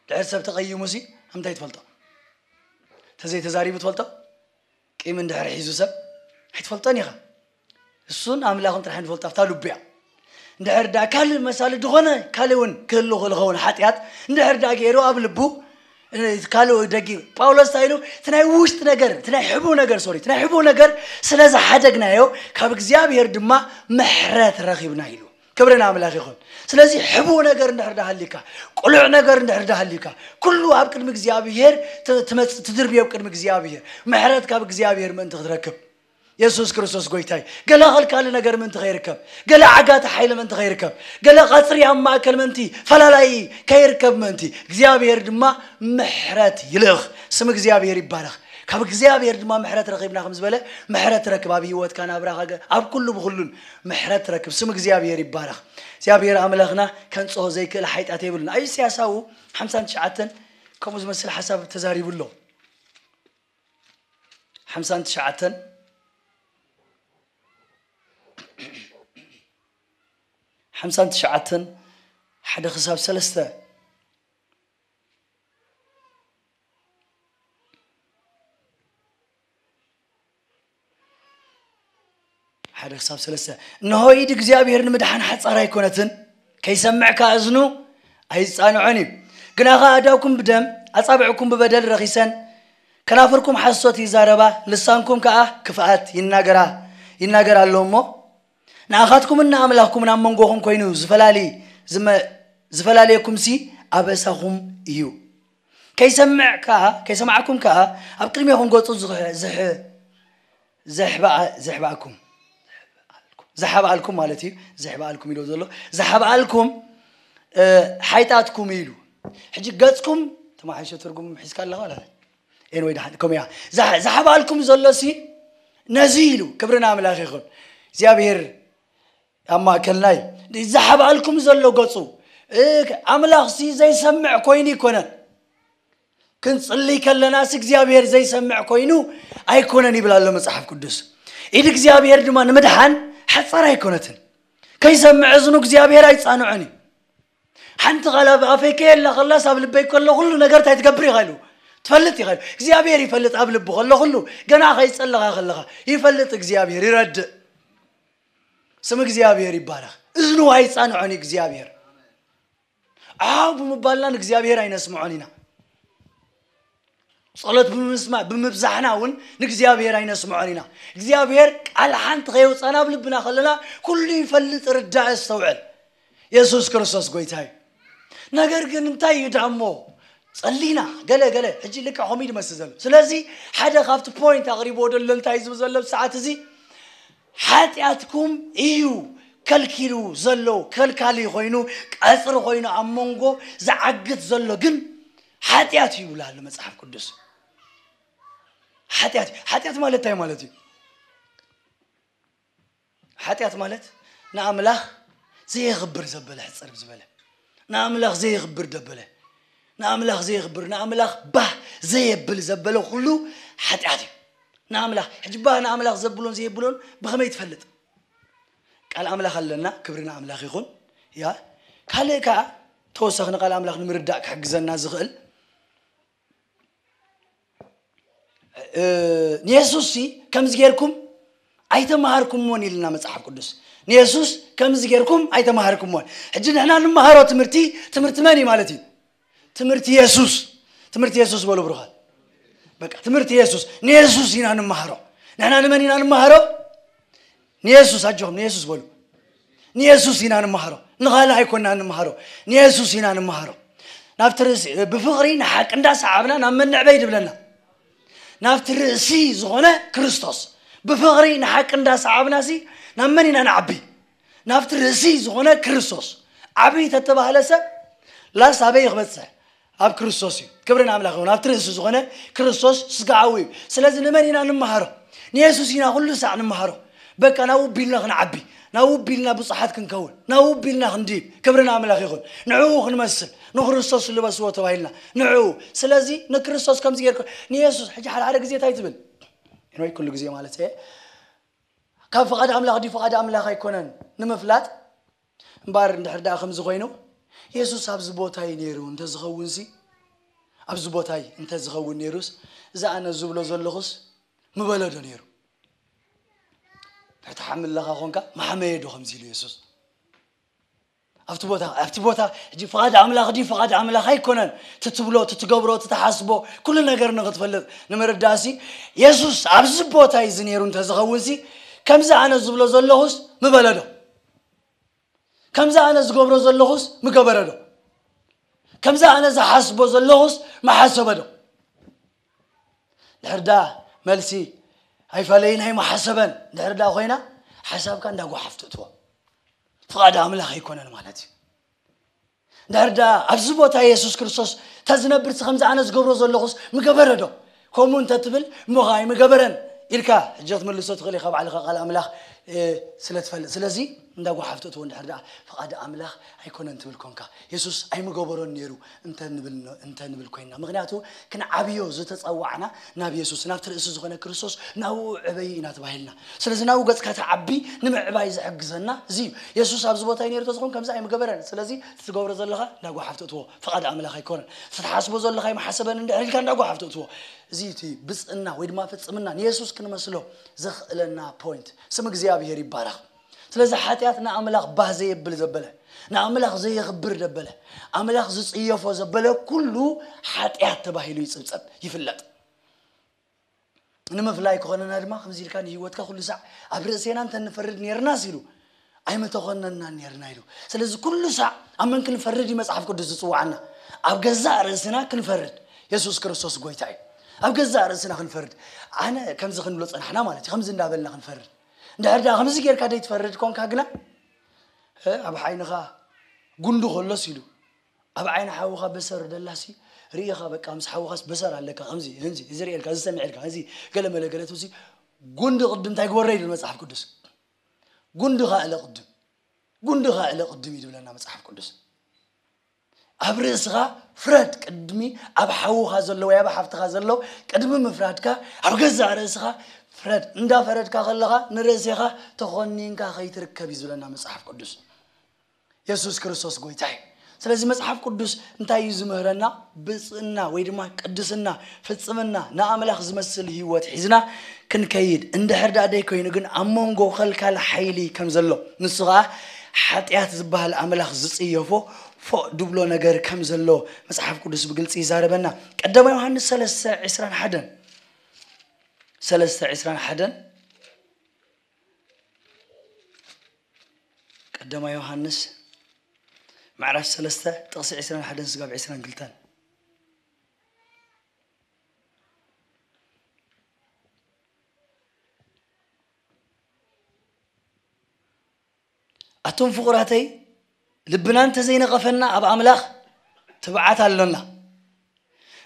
ድሕር ሰብ ተቐይሙሲ እንታይ ትፈልጦ? ተዘይተዛሪቡ ትፈልጦ? ቂም እንድሕር ሒዙ ሰብ ኣይትፈልጦን ኢኻ። እሱን ኣምላኽን ጥራሕ ንፈልጦ፣ ኣብታ ልቡ እያ። እንድሕር ደኣ ካልእ መሳሊ ዝኾነ ካልእ እውን ክህሉ ክእል ኸውን ሓጢኣት እንድሕር ደኣ ገይሩ ኣብ ልቡ፣ እ፣ ካልእ ደጊ ጳውሎስ እንታይ ኢሉ? እቲ ናይ ውሽጢ ነገር፣ እቲ ናይ ሕቡእ ነገር፣ ሶሪ፣ እቲ ናይ ሕቡእ ነገር ስለ ዝሓደግናዮ ካብ እግዚኣብሔር ድማ ምሕረት ረኺብና ኢሉ። ክብሪ ንኣምላኽ ይኹን። ስለዚ ሕቡእ ነገር እንድሕር ደኣ ሃልዩካ፣ ቅሉዕ ነገር እንድሕር ደኣ ሃልዩካ፣ ኩሉ ኣብ ቅድሚ እግዚኣብሔር ት-፣ ትመጽእ፣ ትድርብዮ ኣብ ቅድሚ እግዚኣብሔር። ምሕረት ካብ እግዚኣብሔር ምእንቲ ክትረክብ። የሱስ ክርስቶስ ጎይታ እዩ። ገለ ከልካሊ ነገር ምእንቲ ከይርከብ፣ ገለ ዓጋቲ ሓይሊ ምእንቲ ከይርከብ፣ ገለ ቀጽሪ ኣብ ማእከል ምእንቲ ፈላላይ ከይርከብ ምእንቲ እግዚኣብሔር ድማ ምሕረት ይልእኽ። ስም እግዚኣብሔር ይባረኽ። ካብ እግዚኣብሔር ድማ ምሕረት ረኺብና ከም ዝበለ ምሕረት ትረክብ። ኣብ ህይወትካ ናብራኻ ገ-፣ ኣብ ኩሉ ብኹሉን ምሕረት ትረክብ። ስም እግዚኣብሔር ይባረኽ። እግዚኣብሔር ኣምላኽና ከንጽሆ ዘይክእል ሓይጣት የብሉን። ኣብ ኢሳያስ ሓምሳን ትሽዓተን ከምኡ ዝመስል ሓሳብ ተዛሪቡ ኣሎ። ሓምሳን ትሽዓተን፣ ሓምሳን ትሽዓተን ሓደ ክሳብ ሰለስተ። ሓደ ክሳብ ሰለስተ። እነሆ ኢድ እግዚኣብሔር ንምድሓን ሓጻር ኣይኮነትን፣ ከይሰምዕ ከኣ እዝኑ ኣይጻንዖን እዩ። ግና ኸኣ ኣእዳውኩም ብደም ኣጻብዕኩም ብበደል ረኺሰን፣ ከናፍርኩም ሓሶት ይዛረባ፣ ልሳንኩም ከኣ ክፍኣት ይናገራ ይናገር ኣሎ እሞ፣ ንኣኻትኩምን ንኣምላኽኩምን ኣብ መንጎኹም ኮይኑ ዝፈላሊ ዝመ ዝፈላልየኩምሲ ኣበሳኹም እዩ። ከይሰምዕ ከኣ ከይሰማዕኩም ከኣ ኣብ ቅድሜኹም ገጹ ዝሕ ዝሕ ዘሕባኣ ዘሕባኣኩም ዝሓባኣልኩም ማለት እዩ። ዘሕባኣልኩም ኢሎ ዘሎ ዝሓባኣልኩም ሓይጣትኩም ኢሉ። ሕጂ ገጽኩም ተማሓይሾ ትርጉም ሒዝካ ኣለኻ ኣላ ኤን ወይ ደሓን ከምያ ዝሓባኣልኩም ዘሎ ሲ ነዚ ኢሉ። ክብርን ኣምላኽ ይኹን እግዚኣብሔር ኣብ ማእከልና እዩ። ዝሓባኣልኩም ዘሎ ገጹ ኣምላኽ ሲ ዘይሰምዕ ኮይኑ ይኮነን። ክንጽልይ ከለናስ እግዚኣብሔር ዘይሰምዕ ኮይኑ ኣይኮነን ይብል ኣሎ መጽሓፍ ቅዱስ። ኢድ እግዚኣብሔር ድማ ንምድሓን ሓጻር ኣይኮነትን። ከይሰምዕ እዝኑ እግዚኣብሔር ኣይጻንዖን እዩ። ሓንቲ ቃል ኣብ ኣፈይ ከየላ ከላስ ኣብ ልበይ ከሎ ኩሉ ነገር እንታይ ትገብር ኢኻ ኢሉ ትፈልጥ ኢኻ ኢሉ እግዚኣብሔር ይፈልጥ። ኣብ ልቡ ከሎ ኩሉ ገና ከይጸለኻ ከለኻ ይፈልጥ እግዚኣብሔር፣ ይረድእ። ስም እግዚኣብሔር ይባረኽ። እዝኑ ኣይጻንዖን እዩ እግዚኣብሔር። ዓው ብምባልና ንእግዚኣብሔር ኣይነስምዖን ኢና። ጸሎት ብምስማዕ ብምብዛሕና እውን ንእግዚኣብሔር ኣይነስምዖን ኢና። እግዚኣብሔር ቃል ሓንቲ ከየውፃና ኣብ ልብና ከለና ኩሉ ይፈልጥ፣ ርዳእ፣ ኣስተውዕል። የሱስ ክርስቶስ ጎይታ እዩ። ነገር ግን እንታይ እዩ ደኣ እሞ ጸሊና ገለ ገለ ሕጂ ልክዕ ከምኡ እዩ ዝመስል ዘሎ። ስለዚ ሓደ ካብቲ ፖይንት ኣቕሪብዎ ዘሎ እንታይ ዝብል ዘሎ ሰዓት እዚ ሓጢኣትኩም እዩ ከልኪሉ ዘሎ፣ ከልካሊ ኮይኑ ቀጽሪ ኮይኑ ኣብ መንጎ ዝዓግት ዘሎ ግን ሓጢኣት እዩ ይብላሉ መጽሓፍ ቅዱስ። ሓጢኣት ሓጢኣት ማለት እንታይ ማለት እዩ? ሓጢኣት ማለት ንኣምላኽ ዘየኽብር ዘበለ ሕጽር ዝበለ ንኣምላኽ ዘየኽብር ደበለ ንኣምላኽ ዘየኽብር ንኣምላኽ ባህ ዘየብል ዘበለ ኩሉ ሓጢኣት እዩ። ንኣምላኽ ሕጂ ባህ ንኣምላኽ ዘብሎን ዘየብሎን ብኸመይ ትፈልጥ? ቃል ኣምላኽ ኣለና፣ ክብሪ ንኣምላኽ ይኹን። ያ ካልእ ከኣ ተወሳኺ ንቃል ኣምላኽ ንምርዳእ ክሕግዘና ዝኽእል ንየሱስ ሲ ከምዚ ጌርኩም ኣይተማሃርኩምዎን ኢልና መጽሓፍ ቅዱስ። ንየሱስ ከምዚ ጌርኩም ኣይተማሃርኩምዎን። ሕጂ ንሕና ንመሃሮ ትምህርቲ ትምህርቲ መን እዩ ማለት እዩ? ትምህርቲ የሱስ። ትምህርቲ የሱስ በሉ ብሩኻት። በቃ ትምህርቲ የሱስ ንየሱስ ኢና ንመሃሮ። ንሕና ንመን ኢና ንመሃሮ? ንየሱስ። ኣጆኹም ንየሱስ በሉ። ንየሱስ ኢና ንመሃሮ፣ ንኻልእ ኣይኮና ንመሃሮ፣ ንየሱስ ኢና ንመሃሮ። ናብቲ ርእሲ ብፍቕሪ ንሓቂ እንዳሰዓብና ናብ መን ንዕበይ ድብለና? ናብቲ ርእሲ ዝኾነ ክርስቶስ። ብፍቕሪ ንሓቂ እንዳሰዓብና ሲ ናብ መን ኢና ንዓቢ? ናብቲ ርእሲ ዝኾነ ክርስቶስ። ዓብይ ተተባህለ ሰብ ላስ ኣበይ ክበፅሕ? ኣብ ክርስቶስ እዩ። ክብሪ ንኣምላኽ ይኹን። ኣብቲ ርእሲ ዝኾነ ክርስቶስ ስጋዊ እዩ። ስለዚ ንመን ኢና ንመሃሮ? ንየሱስ ኢና ኩሉ ሳዕ ንመሃሮ። በቃ ናብኡ ቢልና ክንዓቢ፣ ናብኡ ቢልና ብፁሓት ክንከውን፣ ናብኡ ቢልና ክንድይብ። ክብሪ ንኣምላኽ ይኹን። ንዕኡ ክንመስል ንክርስቶስ ልበስዎ ተባሂልና ንዕኡ። ስለዚ ንክርስቶስ ከምዚ ጌርኩ ንየሱስ ሕጂ ሓደ ሓደ ግዜ እንታይ ትብል? ወይ ኩሉ ግዜ ማለት እየ ካብ ፍቓድ ኣምላኽ ድዩ ፍቓድ ኣምላኽ ኣይኮነን ንምፍላጥ እምበኣር እንድሕር ደኣ ከምዚ ኮይኑ የሱስ ኣብዚ ቦታ እዩ ነይሩ እንተዝኸውን ሲ ኣብዚ ቦታ እዩ እንተዝኸውን ነይሩስ እዚ ኣነ ዝብሎ ዘለኹስ ምበለዶ ነይሩ? ሕቲ ሓምለኻ ኾንካ መሓመየዶ ከምዚ ኢሉ የሱስ ኣብቲ ቦታ ኣብቲ ቦታ ሕጂ ፍቓድ ኣምላኽ ድዩ ፍቓድ ኣምላኽ ኣይኮነን ትትብሎ ትትገብሮ ትትሓስቦ ኩሉ ነገር ንክትፈልጥ ንምርዳእሲ የሱስ ኣብዚ ቦታ እዩ እዚ ነይሩ እንተዝኸውን ሲ ከምዚ ኣነ ዝብሎ ዘለኹስ ምበለዶ ከምዚ ኣነ ዝገብሮ ዘለኹስ ምገበረ ዶ? ከምዚ ኣነ ዝሓስቦ ዘለኹስ ምሓሰበ ዶ? ድሕር ዳ መልሲ ኣይፈለይን ኣይመሓሰበን ድሕር ዳ ኮይና ሓሳብካ እንዳ ጓሓፍ ትእትዎ ፍቓድ ኣምላኽ ኣይኮነን ማለት እዩ። ድሕር ዳ ኣብዚ ቦታ የሱስ ክርስቶስ ተዝነብርሲ ከምዚ ኣነ ዝገብሮ ዘለኹስ ምገበረ ዶ? ከምኡ እንተትብል እሞ ኸዓ ኣይምገበረን ኢልካ ሕጂ ክትምልሶ ትኽእል ኢኻ ባዕልኻ ቃል ኣምላኽ ስለ ትፈልጥ ስለዚ እንዳ ጓሓፍ ትእትዎ እንድሕር ደኣ ፍቓድ ኣምላኽ ኣይኮነን ትብል ኮንካ የሱስ ኣይምገበሮን ነይሩ እንተ ንብል ኮይንና ምኽንያቱ ክንዓብዮ ዝተጸዋዕና ናብ የሱስ ናብቲ ርእሲ ዝኾነ ክርስቶስ ናብኡ ዕበዩ ኢና ተባሂልና ስለዚ ናብኡ ገጽካ ትዓቢ ንምዕባይ ዝሕግዘና እዚ እዩ የሱስ ኣብዚ ቦታ እዩ ነይሩ ተዝኾን ከምዚ ኣይምገበረን ስለዚ ትገብሮ ዘለኻ እንዳ ጓሓፍ ትእትዎ ፍቓድ ኣምላኽ ኣይኮነን ትትሓስቦ ዘለኻ ኣይመሓሰበን እንድሕር ኢልካ እንዳ ጓሓፍ ትእትዎ እዚ እቲ ብፅዕና ወይ ድማ ፍፅምና ንየሱስ ክንመስሎ ዘኽእለና ፖይንት ስም እግዚኣብሔር እግዚኣብሔር ይባረኽ። ስለዚ ሓጢኣት ንኣምላኽ ባህ ዘየብል ዘበለ፣ ንኣምላኽ ዘየኽብር ዘበለ፣ ኣምላኽ ዝጽየፎ ዘበለ ኩሉ ሓጢኣት ተባሂሉ ይጽብጸብ፣ ይፍለጥ። ንምፍላይ ክኾነና ድማ ከምዚ ኢልካ ንህይወትካ ኩሉ ሳዕ ኣብ ርእሴና እንተ ንፈርድ ነርናስ ኢሉ ኣይምተኾነናን ነርና ኢሉ። ስለዚ ኩሉ ሳዕ ኣብ መን ክንፈርድ እዩ መጽሓፍ ቅዱስ ዝጽዋዓና? ኣብ ገዛእ ርእስና ክንፈርድ። የሱስ ክርስቶስ ጎይታ እዩ። ኣብ ገዛእ ርእስና ክንፈርድ። ኣነ ከምዚ ክንብሎ ጸናሕና ማለት እዩ። ከምዚ እንዳበልና ክንፈርድ። እንድሕር ደኣ ከምዚ ጌርካ ደይትፈርድ ኮንካ ግና፣ እ፣ ኣብ ዓይንኻ ጉንዲ ከሎስ ኢሉ ኣብ ዓይኒ ሓውኻ በሰር ደላሲ ርኢኻ በቃ ምስ ሓውኻስ በሰር ኣለካ። ከምዚ፣ ከምዚ፣ እዚ ርእየልካ፣ እዚ ሰሚዐልካ፣ እዚ ገለ መለ ገለ ትብሲ ጉንዲ ቅድም እንታይ ግበሮ ኢሉ መጽሓፍ ቅዱስ። ጉንዲ ኻእለ ቅድም። ጉንዲ ኻእለ ቅድም እዩ ዝብለና መጽሓፍ ቅዱስ። ኣብ ርእስኻ ፍረድ ቅድሚ ኣብ ሓውኻ ዘሎ ወይ ኣብ ሓፍትኻ ዘሎ ቅድሚ ምፍራድካ ኣብ ገዛእ ርእስኻ ፍረድ። እንዳፈረድካ ከለኻ ንርእስኻ ተኾኒንካ ከይትርከብ እዩ ዝብለና መጽሓፍ ቅዱስ። የሱስ ክርስቶስ ጎይታ እዩ። ስለዚ መጽሓፍ ቅዱስ እንታይ እዩ ዝምህረና? ብጽእና ወይ ድማ ቅድስና፣ ፍጽምና፣ ንኣምላኽ ዝመስል ህይወት ሒዝና ክንከይድ። እንድሕር ደኣ ደይ ኮይኑ ግን ኣብ መንጎ ከልካል ሓይሊ ከም ዘሎ፣ ንሱ ኸኣ ሓጢኣት ዝበሃል ኣምላኽ ዝጽየፎ ፎእ ድብሎ ነገር ከም ዘሎ መጽሓፍ ቅዱስ ብግልጺ ይዛረበና። ቀዳማይ ዮሃንስ ሰለስተ ዕስራን ሓደን፣ ሰለስተ ዕስራን ሓደን፣ ቀዳማይ ዮሃንስ ምዕራፍ ሰለስተ ጥቕሲ ዕስራን ሓደን ስጋብ ዕስራን ክልተን። ኣቱም ፍቑራተይ፣ ልብና እንተዘይነቐፈና ኣብ ኣምላኽ ትብዓት ኣሎና።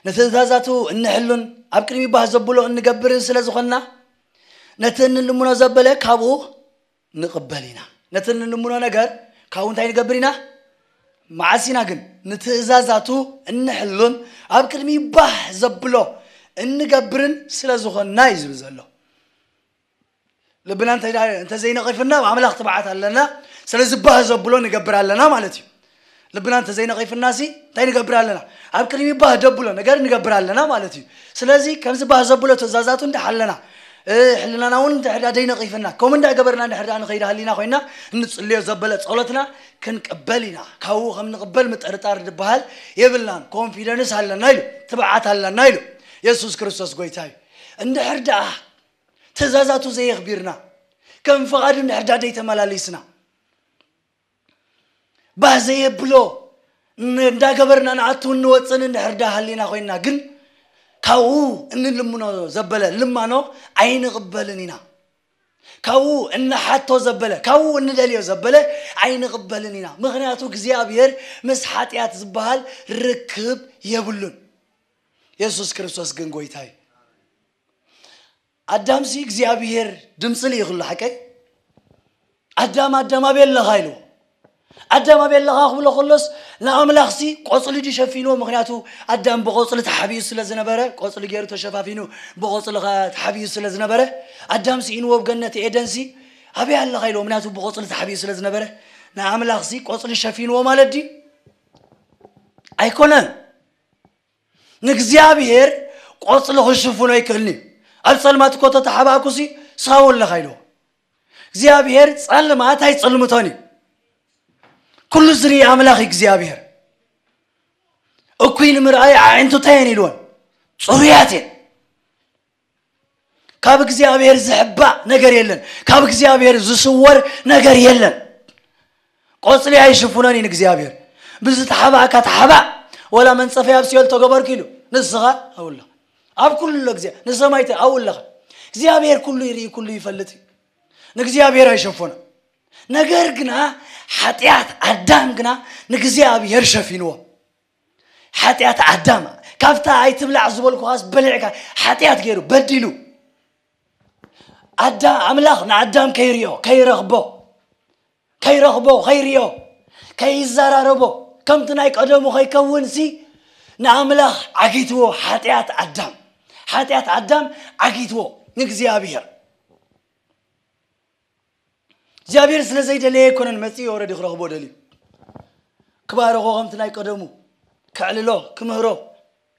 ንትእዛዛቱ እንሕሉን ኣብ ቅድሚ ባህ ዘብሎ እንገብርን ስለ ዝኾንና፣ ነቲ እንልምኖ ዘበለ ካብኡ ንቕበል ኢና። ነቲ እንልምኖ ነገር ካብኡ እንታይ ንገብር ኢና? መዓስ ኢና ግን ንትእዛዛቱ እንሕሉን ኣብ ቅድሚ ባህ ዘብሎ እንገብርን ስለ ዝኾንና እዩ ዝብል ዘሎ። ልብና እንተ-፣ እንተዘይነቒፍና ኣብ ኣምላኽ ትብዓት ኣለና። ስለዚ ባህ ዘብሎ ንገብር ኣለና ማለት እዩ። ልብና እንተዘይነቒፍና ሲ እንታይ ንገብር ኣለና? ኣብ ቅድሚ ባህ ዘብሎ ነገር ንገብር ኣለና ማለት እዩ። ስለዚ ከምዚ ባህ ዘብሎ ትእዛዛቱ እንዳሓለና፣ እ፣ ሕልናና እውን እንድሕር ደኣ ዘይነቒፍና፣ ከምኡ እንዳገበርና እንድሕር ደኣ ንኸይድ ሃሊና ኮይና፣ እንጽልዮ ዘበለ ጸሎትና ክንቅበል ኢና። ካብኡ ከም ንቕበል ምጥርጣር ዝበሃል የብልናን። ኮንፊደንስ ኣለና ኢሉ፣ ትብዓት ኣለና ኢሉ የሱስ ክርስቶስ ጎይታ እዩ። እንድሕር ደኣ ትእዛዛቱ ዘየኽቢርና፣ ከም ፍቓዱ እንድሕር ደኣ ዘይተመላሊስና፣ ባህ ዘየብሎ ን-፣ እንዳገበርና ንኣትውን ንወፅን እንድሕር ደኣ ሃሊና ኮይንና ግን፣ ካብኡ እንልምኖ ዘበለ ልማኖ ኣይንቕበልን ኢና። ካብኡ እንሓቶ ዘበለ፣ ካብኡ እንደልዮ ዘበለ ኣይንቕበልን ኢና። ምኽንያቱ እግዚኣብሔር ምስ ሓጢኣት ዝበሃል ርክብ የብሉን። የሱስ ክርስቶስ ግን ጎይታ እዩ። ኣዳምሲ እግዚኣብሔር ድምፂ ልኢኽሉ፣ ሓቀይ? ኣዳም፣ ኣዳም፣ ኣበይ ኣለኻ? ኢልዎ። ኣዳም፣ ኣበይ ኣለኻ? ክብሎ ከሎስ ንኣምላኽሲ ቆፅሊ ድዩ ሸፊንዎ? ምኽንያቱ ኣዳም ብቆፅሊ ተሓቢኡ ስለ ዝነበረ፣ ቆፅሊ ገይሩ ተሸፋፊኑ ብቆፅሊ ኸ-፣ ተሓቢኡ ስለ ዝነበረ፣ ኣዳም ስኢንዎ ኣብ ገነት ኤደንሲ፣ ኣበይ ኣለኻ? ኢልዎ። ምኽንያቱ ብቆፅሊ ተሓቢኡ ስለ ዝነበረ፣ ንኣምላኽሲ ቆፅሊ ሸፊንዎ ማለት ድዩ? ኣይኮነን። ንእግዚኣብሔር ቆፅሊ ክሽፍኖ ኣይክእልን እዩ። ኣብ ፀልማት እኮ ተተሓባእኩሲ ስኻ ኣለኻ ኢልዎ። እግዚኣብሔር ፀልማት ኣይፀልምቶን እዩ። ኩሉ ዝርኢ ኣምላኽ እዩ እግዚኣብሔር። እኩይ ንምርኣይ ኣዒንቱ እንታይ እየን ኢልወን? ፅሩያት እየን። ካብ እግዚኣብሔር ዝሕባእ ነገር የለን። ካብ እግዚኣብሔር ዝስወር ነገር የለን። ቆፅሊ ኣይሽፍኖን እዩ ንእግዚኣብሔር። ብዝተሓባእካ ተሓባእ። ወላ መንፀፈይ ኣብ ሲኦል ተገበርኩ ኢሉ፣ ንስኻ ኣውላ። ኣብ ኩሉ ግዜ ንሰማይ ተ-፣ ኣውለኻ። እግዚኣብሔር ኩሉ ይርኢ፣ ኩሉ ይፈልጥ እዩ። ንእግዚኣብሔር ኣይሸፈኖን። ነገር ግና ሓጢኣት ኣዳም ግና ንእግዚኣብሔር ሸፊንዎ። ሓጢኣት ኣዳም፣ ካብታ ኣይትብላዕ ዝበልኩኻስ በሊዕካ፣ ሓጢኣት ገይሩ፣ በዲሉ። ኣዳ-፣ ኣምላኽ ንኣዳም ከይርእዮ፣ ከይረኽቦ፣ ከይረኽቦ፣ ከይርእዮ፣ ከይዘራረቦ፣ ከምቲ ናይ ቀደሙ ከይከውንሲ ንኣምላኽ ዓጊትዎ። ሓጢኣት ኣዳም፣ ሓጢኣት ኣዳም ዓጊትዎ ንእግዚኣብሔር። እግዚኣብሔር ስለ ዘይደለየ ኣይኮነን መጺኡ፣ ኦረዲ ክረኽቦ ደልዩ። ክባርኾ ከምቲ ናይ ቀደሙ፣ ከዕልሎ፣ ክምህሮ፣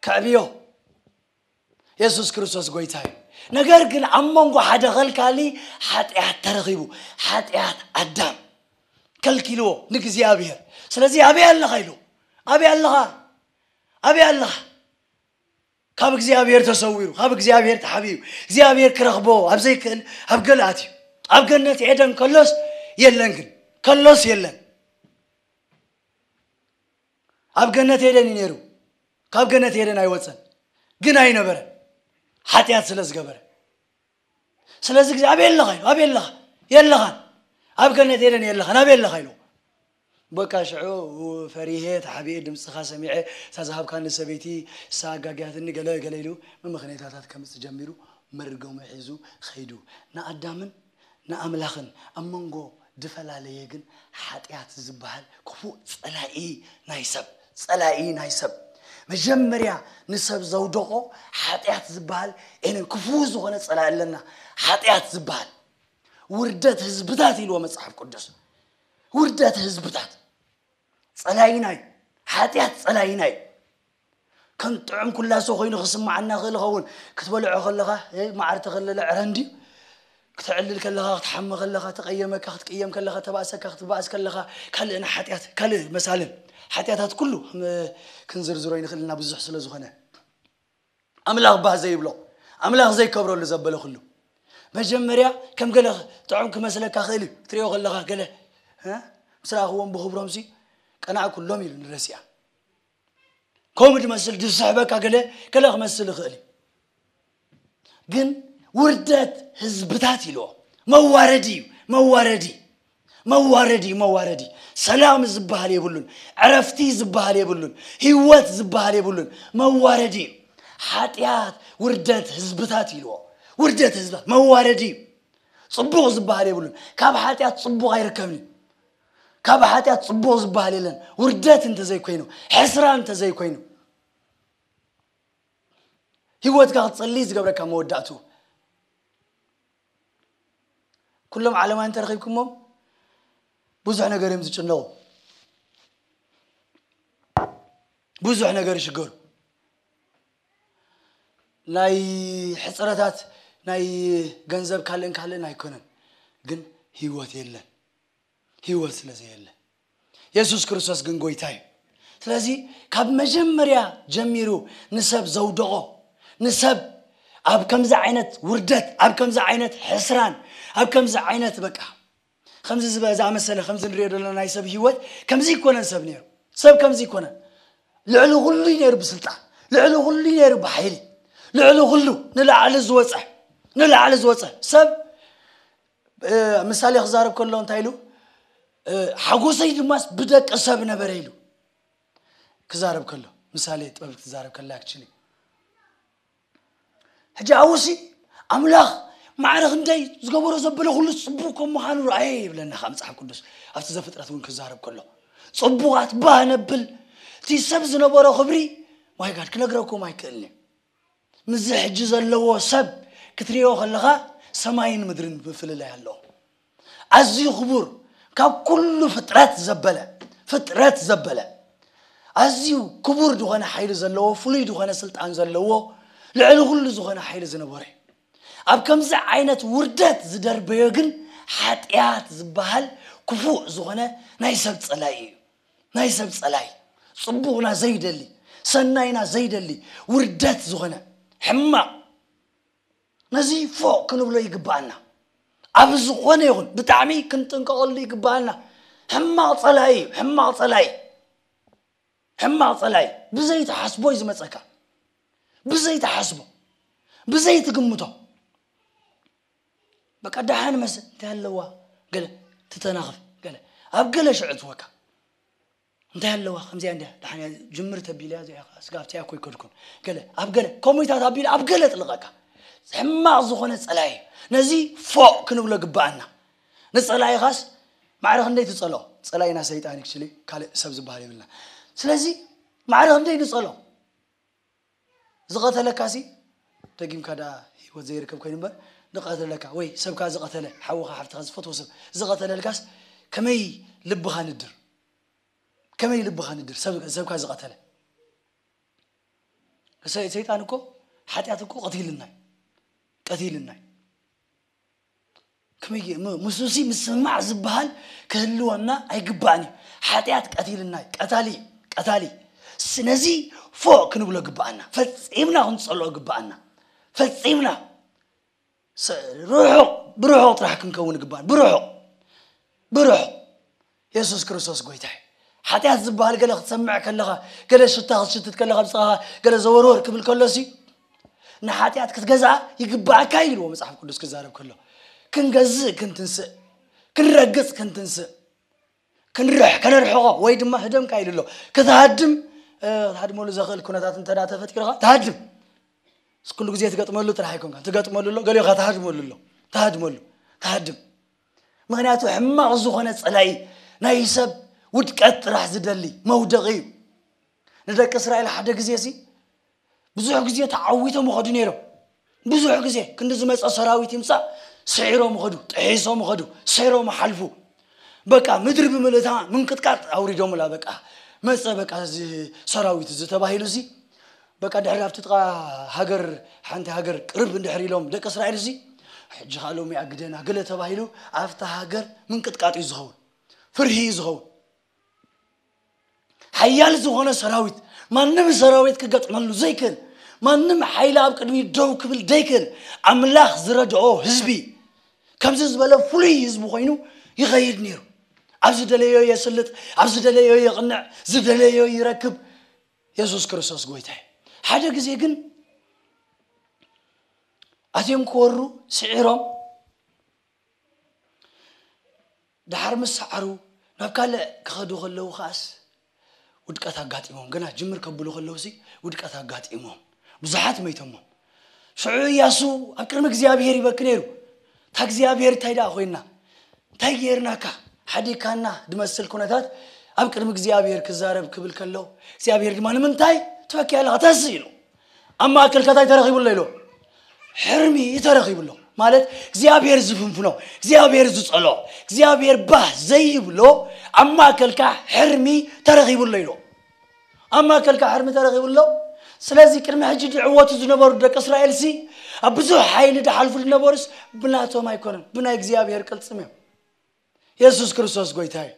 ከዕብዮ። የሱስ ክርስቶስ ጎይታ እዩ። ነገር ግን ኣብ መንጎ ሓደ ኸልካሊ ሓጢኣት ተረኺቡ። ሓጢኣት ኣዳም ከልኪልዎ ንእግዚኣብሔር። ስለዚ ኣበይ ኣለኻ ኢሉ፣ ኣበይ ኣለኻ፣ ኣበይ ኣለኻ? ካብ እግዚኣብሔር ተሰዊሩ፣ ካብ እግዚኣብሔር ተሓቢኡ፣ እግዚኣብሔር ክረኽቦ ኣብ ዘይክእል ኣብ ገለ ኣትዩ። ኣብ ገነት ኤደን ከሎስ የለን፣ ግን ከሎስ የለን። ኣብ ገነት ኤደን እዩ ነይሩ። ካብ ገነት ኤደን ኣይወፀን፣ ግን ኣይነበረን፣ ሓጢኣት ስለ ዝገበረ። ስለዚ ግዜ ኣበይ ኣለኻ ኢሉ፣ ኣበይ ኣለኻ? የለኻን። ኣብ ገነት ኤደን የለኻን፣ ኣበይ ኣለኻ ኢሉ። በቃ ሽዑ ፈሪሄ ተሓቢኤ ድምፅኻ ሰሚዐ፣ እታ ዝሃብካኒ ሰበይቲ እሳ ኣጋግያትኒ፣ ገለ ገለ ኢሉ መመኽነይታታት ከምፅእ ጀሚሩ፣ መርገሙ ሒዙ ኸይዱ። ንኣዳምን ንኣምላኽን ኣብ መንጎ ድፈላለየ ግን ሓጢኣት ዝበሃል ክፉእ ጸላኢ ናይ ሰብ፣ ጸላኢ ናይ ሰብ። መጀመርያ ንሰብ ዘውደቖ ሓጢኣት ዝበሃል፣ ኤነ ክፉእ ዝኾነ ጸላኢ ኣለና። ሓጢኣት ዝበሃል ውርደት ህዝብታት ኢልዎ መጽሓፍ ቅዱስ። ውርደት ህዝብታት ጸላኢና እዩ። ሓጢኣት ጸላኢና እዩ። ከም ጥዑም ኩላሶ ኮይኑ ክስምዓና ክእል ይኸውን። ክትበልዖ ከለኻ፣ እ፣ መዓር ተኸለለ ዕረ እንድዩ። ክተዕልል ከለኻ፣ ክትሓሚ ከለኻ፣ ተቐየመካ፣ ክትቅየም ከለኻ፣ ተባእሰካ፣ ክትባእስ ከለኻ፣ ካልእ ንሓጢኣት፣ ካልእ መሳልን ሓጢኣታት ኩሉ፣ እ፣ ክንዝርዝሮ ይንኽእል ኢና ብዙሕ ስለ ዝኾነ። ኣምላኽ ባህ ዘይብሎ፣ ኣምላኽ ዘይከብረሉ ዘበለ ኩሉ። መጀመርያ ከም ገለ ጥዑም ክመስለካ ክእል እዩ። ክትሪኦ ከለኻ ገለ፣ እ፣ ምስ ረኣኽዎም ብኽብሮምሲ ቀናዕ ኩሎም ኢሉ ንረሲኣ። ከምኡ ድመስል ድስሕበካ ገለ፣ ገለ ክመስል ይኽእል እዩ። ግን ውርደት ህዝብታት ኢልዎ። መዋረዲ እዩ፣ መዋረዲ። መዋረዲ እዩ፣ መዋረዲ። ሰላም ዝበሃል የብሉን፣ ዕረፍቲ ዝበሃል የብሉን፣ ህይወት ዝበሃል የብሉን። መዋረዲ እዩ። ሓጢኣት ውርደት ህዝብታት ኢልዎ። ውርደት ህዝብታት፣ መዋረዲ እዩ። ጽቡቕ ዝበሃል የብሉን። ካብ ሓጢኣት ጽቡቕ ኣይርከብን እዩ። ካብ ሓጢኣት ጽቡቕ ዝበሃል የለን። ውርደት እንተዘይኮይኑ፣ ሕስራ እንተዘይኮይኑ፣ ህይወትካ ክትጸሊ ዝገብረካ መወዳእቱ። ኩሎም ዓለማውያን እንተረኺብኩሞም ብዙሕ ነገር እዮም ዝጭነቑ፣ ብዙሕ ነገር ይሽገሩ። ናይ ሕፅረታት፣ ናይ ገንዘብ ካልእን ካልእን ኣይኮነን፣ ግን ህይወት የለን። ህይወት ስለ ዘየለ። የሱስ ክርስቶስ ግን ጎይታ እዩ። ስለዚ ካብ መጀመርያ ጀሚሩ ንሰብ ዘውደቖ፣ ንሰብ ኣብ ከምዚ ዓይነት ውርደት፣ ኣብ ከምዚ ዓይነት ሕስራን፣ ኣብ ከምዚ ዓይነት በቃ፣ ከምዚ ዝበ-፣ ዝኣመሰለ፣ ከምዚ ንሪኦ ዘለና ናይ ሰብ ህይወት፣ ከምዚ ይኮነን ሰብ ነይሩ። ሰብ ከምዚ ይኮነን። ልዕሊ ኩሉ እዩ ነይሩ ብስልጣን፣ ልዕሊ ኩሉ እዩ ነይሩ ብሓይሊ፣ ልዕሊ ኩሉ ንላዕሊ ዝወፀ፣ ንላዕሊ ዝወፀ ሰብ፣ እ፣ ምሳሌ ክዛረብ ከሎ እንታይ ኢሉ? እ፣ ሓጎሰይ ድማስ ብደቂ ሰብ ነበረ ኢሉ ክዛረብ ከሎ፣ ምሳሌ ጥበብ ክትዛረብ ከላ፣ ኣክቹሊ፣ ሕጂ ኣብኡሲ ኣምላኽ ማዕረ ክንደይ ዝገበሮ ዘበለ ኩሉ ጽቡቕ ከም ምዃኑ ረኣየ ይብለና ከኣ መጽሓፍ ቅዱስ። ኣብቲ ዘፍጥረት እውን ክዛረብ ከሎ፣ ጽቡቓት ባህ ነብል፣ እቲ ሰብ ዝነበሮ ክብሪ፣ ማይ ጋድ፣ ክነግረኩም ኣይክእልን እዩ። ምስዚ ሕጂ ዘለዎ ሰብ ክትሪኦ ከለኻ ሰማይን ምድርን ምፍልላይ ኣለዎ። ኣዝዩ ክቡር፣ ካብ ኩሉ ፍጥረት ዘበለ፣ ፍጥረት ዘበለ፣ ኣዝዩ ክቡር ዝኾነ ሓይሊ ዘለዎ፣ ፍሉይ ዝኾነ ስልጣን ዘለዎ፣ ልዕሊ ኩሉ ዝኾነ ሓይሊ ዝነበረ እዩ። ኣብ ከምዚ ዓይነት ውርደት ዝደርበዮ ግን ሓጢኣት ዝበሃል ክፉእ ዝኾነ ናይ ሰብ ጸላኢ እዩ። ናይ ሰብ ጸላኢ፣ ጽቡቕና ዘይደሊ፣ ሰናይና ዘይደሊ፣ ውርደት ዝኾነ ሕማቕ፣ ነዚ ፎቕ ክንብሎ ይግብኣና። ኣብ ዝኾነ ይኹን ብጣዕሚ ክንጥንቀቐሉ ይግብኣና። ሕማቕ ጸላኢ እዩ፣ ሕማቕ ጸላኢ፣ ሕማቕ ጸላኢ። ብዘይትሓስቦ እዩ ዝመጸካ፣ ብዘይትሓስቦ፣ ብዘይትግምቶ። በቃ ደሓን መስል እንታይ ኣለዋ ገለ ትተናኽፍ፣ ገለ ኣብ ገለ ሽዑ ትወካ። እንታይ ኣለዋ ከምዚኣ እንዲያ ደሓን እያ፣ ጅምር ተቢልያ እዚኣ ስጋብ ኣብቲኣ እኮ ኣይከድኩን። ገለ ኣብ ገለ ኮሚታት ኣቢሉ ኣብ ገለ ጥልቐካ። ሕማቕ ዝኾነ ጸላኢ እዩ። ነዚ ፎቕ ክንብሎ ግብኣና። ንጸላኢኻስ ማዕረ ክንደይ ትጸልኦ? ጸላኢና ሰይጣን፣ actually ካልእ ሰብ ዝበሃል የብልና። ስለዚ ማዕረ ክንደይ ንጸልኦ? ዝቐተለካሲ ደጊምካ ደኣ ህይወት ዘይርከብ ኮይኑ እምበር፣ ዝቐተለካ ወይ ሰብካ ዝቐተለ፣ ሓውኻ፣ ሓፍትኻ፣ ዝፈትዎ ሰብ ዝቐተለልካስ ከመይ ልብኻ ንድር? ከመይ ልብኻ ንድር? ሰብ-፣ ሰብካ ዝቐተለ። ሰ-፣ ሰይጣን እኮ፣ ሓጢኣት እኮ ቀቲልና እዩ። ቀቲልናይ። ከመይ ጌ-፣ ም-፣ ምስኡሲ ምስምማዕ ዝበሃል ክህልወና ኣይግባእን እዩ። ሓጢኣት ቀቲልናይ፣ ቀታሊ፣ ቀታሊ። ስለዚ ፎእ ክንብሎ ግባኣና፣ ፈጺምና ክንጸልኦ ግባኣና፣ ፈጺምና። ሰ-፣ ርሑቕ፣ ብርሑቕ ጥራሕ ክንከውን ግባን፣ ብርሑቕ፣ ብርሑቕ። የሱስ ክርስቶስ ጎይታ እዩ። ሓጢኣት ዝበሃል ገለ ክትሰምዕ ከለኻ፣ ገለ ሽታ ክትሽትት ከለኻ፣ ብጽኻ ገለ ዘወርወር ክብል ከሎሲ፣ ንሓጢኣት ክትገዝኣ ይግባኣካ እዩ ኢልዎ መጽሓፍ ቅዱስ ክዛረብ ከሎ። ክንገዝእ ክንትንስእ፣ ክንረግጽ ክንትንስእ፣ ክንርሕ-፣ ከነርሕቖ ወይ ድማ ህደምካ ኢሉ ኣሎ። ክትሃድም፣ እ፣ ክትሃድመሉ ዘኽእል ኩነታት እንተ ደኣ ተፈጢሩኻ፣ ትሃድም። ምስ ኩሉ ግዜ ትገጥመሉ ጥራሕ ኣይኮንካን። ትገጥመሉ ኣሎ፣ ገሊኡ ኸዓ ትሃድመሉ ኣሎ። ትሃድመሉ። ትሃድም። ምኽንያቱ ሕማቕ ዝኾነ ጸላኢ ናይ ሰብ ውድቀት ጥራሕ ዝደሊ መውደቒ እዩ። ንደቂ እስራኤል ሓደ ግዜ ሲ ብዙሕ ግዜ ተዓዊቶም ይኸዱ ነይሮም። ብዙሕ ግዜ ክንዲ ዝመጸ ሰራዊት ይምጻእ፣ ስዒሮም ይኸዱ፣ ጥሒሶም ይኸዱ፣ ስዒሮም ይሓልፉ። በቃ ምድሪ ብምልእታ ምንቅጥቃጥ ኣውሪዶምላ። በቃ መጸ፣ በቃ እዚ ሰራዊት እዚ ተባሂሉ እዚ በቃ ድሕሪ ኣብቲ ጥቓ ሃገር፣ ሓንቲ ሃገር ቅርብ እንድሕር ኢሎም ደቂ እስራኤል እዚ፣ ሕጂ ኸኣ ሎሚ ኣግደና ገለ ተባሂሉ ኣብታ ሃገር ምንቅጥቃጥ እዩ ዝኸውን፣ ፍርሂ እዩ ዝኸውን። ሓያል ዝኾነ ሰራዊት፣ ማንም ሰራዊት ክገጥመሉ ዘይክእል፣ ማንም ሓይሊ ኣብ ቅድሚኡ ደው ክብል ዘይክእል፣ ኣምላኽ ዝረድኦ ህዝቢ፣ ከምዚ ዝበለ ፍሉይ ህዝቢ ኮይኑ ይኸይድ ነይሩ። ኣብ ዝደለዮ የስልጥ፣ ኣብ ዝደለዮ የቕንዕ፣ ዝደለዮ ይረክብ። የሱስ ክርስቶስ ጎይታ እዩ። ሓደ ግዜ ግን ኣትዮም ክወሩ ስዒሮም፣ ድሓር ምስ ሰዓሩ ናብ ካልእ ክኸዱ ከለዉ ከኣስ ውድቀት ኣጋጢሞም። ገና ጅምር ከብሉ ከለዉሲ ውድቀት ኣጋጢሞም። ብዙሓት መይቶሞም። ሽዑ እያሱ ኣብ ቅድሚ እግዚኣብሄር ይበኪ ነይሩ። እታ እግዚኣብሄር እንታይ ደኣ ኮይና? እንታይ ጌርናካ? ሓዲግካና ዝመስል ኩነታት ኣብ ቅድሚ እግዚኣብሄር ክዛረብ ክብል ከሎ፣ እግዚኣብሄር ድማ "ንምንታይ ትበኪ ኣለኻ? ተስእ" ኢሉ። ኣብ ማእከልካ እንታይ ተረኺቡ ኣሎ ኢሉ? ሕርሚ ተረኺቡ ኣሎ። ማለት እግዚኣብሄር ዝፍንፍኖ፣ እግዚኣብሄር ዝጸልኦ፣ እግዚኣብሄር ባህ ዘይብሎ ኣብ ማእከልካ ሕርሚ ተረኺቡ ኣሎ ኢሉ። ኣብ ማእከልካ ሕርሚ ተረኺቡ ኣሎ። ስለዚ ቅድሚ ሕጂ ዝዕወቱ ዝነበሩ ደቂ እስራኤልሲ ኣብ ብዙሕ ሓይሊ ዝሓልፉ ዝነበሩስ ብናቶም ኣይኮነን፣ ብናይ እግዚኣብሄር ቅልጽም እዮም። የሱስ ክርስቶስ ጎይታ እዩ።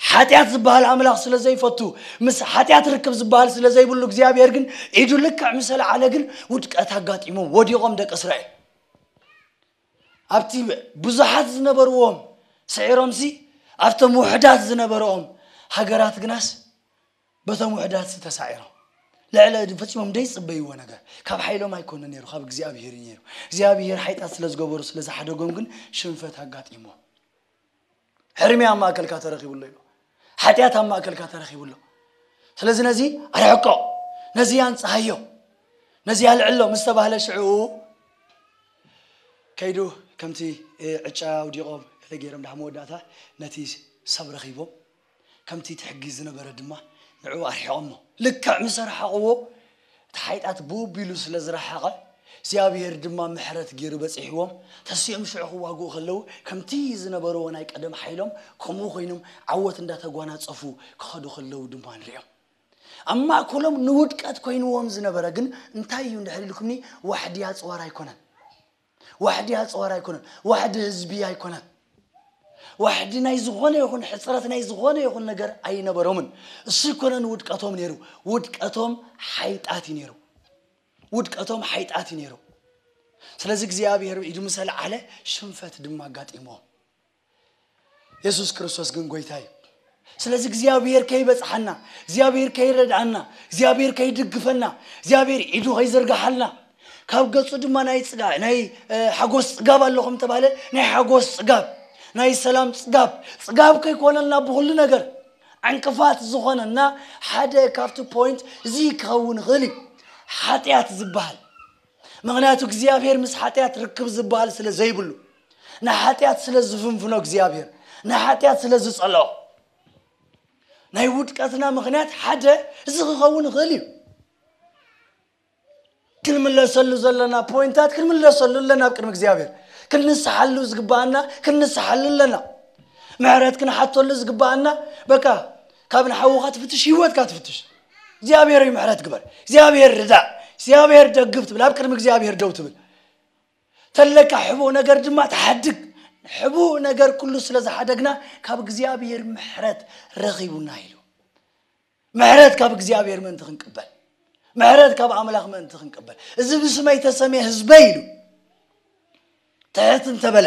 ሓጢኣት ዝበሃል ኣምላኽ ስለ ዘይፈቱ፣ ምስ ሓጢኣት ርክብ ዝበሃል ስለ ዘይብሉ እግዚኣብሄር ግን ኢዱ ልክዕ ምስ ኣልዓለ ግን ውድቀት ኣጋጢሞም ወዲቖም ደቂ እስራኤል። ኣብቲ ብዙሓት ዝነበርዎም ስዒሮምሲ ኣብቶም ውሑዳት ዝነበርኦም ሃገራት ግናስ በቶም ውሑዳት ተሳዒሮም። ልዕሊ ፈጺሞም ዘይጽበይዎ ነገር ካብ ሓይሎም ኣይኮነ ነይሩ፣ ካብ እግዚኣብሄር እዩ ነይሩ። እግዚኣብሄር ሓጢኣት ስለ ዝገበሩ ስለ ዝሓደጎም ግን ሽንፈት ኣጋጢሞም። ሕርሚ ኣብ ማእከልካ ተረኺቡ ኣሎ ኢሉ። ሓጢኣት ኣብ ማእከልካ ተረኺቡ ኣሎ። ስለዚ ነዚ ኣርሕቆ፣ ነዚ ኣንጽሃዮ፣ ነዚ ኣልዕሎ ምስ ተባህለ ሽዑ ከይዱ ከምቲ፣ እ፣ ዕጫ ኣውዲቖም ገለ ገይሮም ድሓ መወዳእታ ነቲ ሰብ ረኺቦም። ከምቲ እቲ ሕጊ ዝነበረ ድማ ንዕኡ ኣርሒቖሞ። ልክዕ ምስ ኣርሓቕዎ፣ እቲ ሓጢኣት ብኡ ኣቢሉ ስለ ዝረሓቐ፣ እግዚኣብሄር ድማ ምሕረት ገይሩ በጺሕዎም። ተሲኦም ሽዑ ክዋግኡ ከለዉ፣ ከምቲ ዝነበርዎ ናይ ቀደም ሓይሎም ከምኡ ኮይኖም ዓወት እንዳተጓናጸፉ ክኸዱ ከለዉ ድማ ንሪኦም። ኣብ ማእከሎም ንውድቀት ኮይንዎም ዝነበረ ግን እንታይ እዩ እንድሕር ኢልኩምኒ፣ ዋሕዲ ኣጽዋር ኣይኮነን። ዋሕዲ ኣጽዋር ኣይኮነን። ዋሕዲ ህዝቢ ኣይኮነን። ዋሕዲ ናይ ዝኾነ ይኹን ሕጽረት፣ ናይ ዝኾነ ይኹን ነገር ኣይነበሮምን። እሱ ኣይኮነን ውድቀቶም ነይሩ። ውድቀቶም ሓይጣት እዩ ነይሩ። ውድቀቶም ሓይጣት እዩ ነይሩ። ስለዚ እግዚኣብሔር ኢዱ ምስ ኣልዓለ ሽንፈት ድማ ኣጋጢምዎም። የሱስ ክርስቶስ ግን ጎይታ እዩ። ስለዚ እግዚኣብሔር ከይበጽሓና፣ እግዚኣብሔር ከይረድኣና፣ እግዚኣብሔር ከይድግፈና፣ እግዚኣብሔር ኢዱ ከይዘርግሓልና፣ ካብ ገጹ ድማ ናይ ጽጋ-፣ ናይ፣ እ፣ ሓጎስ ጽጋብ ኣሎ ከም ተባህለ፣ ናይ ሓጎስ ጽጋብ፣ ናይ ሰላም ጽጋብ፣ ጽጋብ ከይኮነልና ብኹሉ ነገር ዕንቅፋት ዝኾነና ሓደ ካብቲ ፖይንት እዚ ክኸውን ይኽእል እዩ። ሓጢኣት ዝበሃል። ምኽንያቱ እግዚኣብሔር ምስ ሓጢኣት ርክብ ዝበሃል ስለ ዘይብሉ፣ ንሓጢኣት ስለ ዝፍንፍኖ እግዚኣብሔር፣ ንሓጢኣት ስለ ዝጸልኦ፣ ናይ ውድቀትና ምኽንያት ሓደ እዚ ክኸውን ይኽእል እዩ። ክንምለሰሉ ዘለና ፖይንታት ክንምለሰሉ ኣለና ኣብ ቅድሚ እግዚኣብሔር። ክንንስሓሉ ዝግባኣና ክንንስሓሉ ኣለና። ምሕረት ክንሓተሉ ዝግባኣና፣ በቃ፣ ካብ ንሓውኻ ትፍትሽ፣ ህይወትካ ትፍትሽ። እግዚኣብሔር እዩ ምሕረት ግበር፣ እግዚኣብሔር ርዳእ፣ እግዚኣብሔር ደግፍ ትብል፣ ኣብ ቅድሚ እግዚኣብሔር ደው ትብል። ተለካ ሕቡእ ነገር ድማ ትሓድግ። ሕቡእ ነገር ኩሉ ስለ ዝሓደግና ካብ እግዚኣብሔር ምሕረት ረኺቡና ኢሉ። ምሕረት ካብ እግዚኣብሔር ምእንቲ ክንቅበል፣ ምሕረት ካብ ኣምላኽ ምእንቲ ክንቅበል፣ እዚ ብስመይ ተሰምየ ህዝበይ ኢሉ ትሕት እንተበለ፣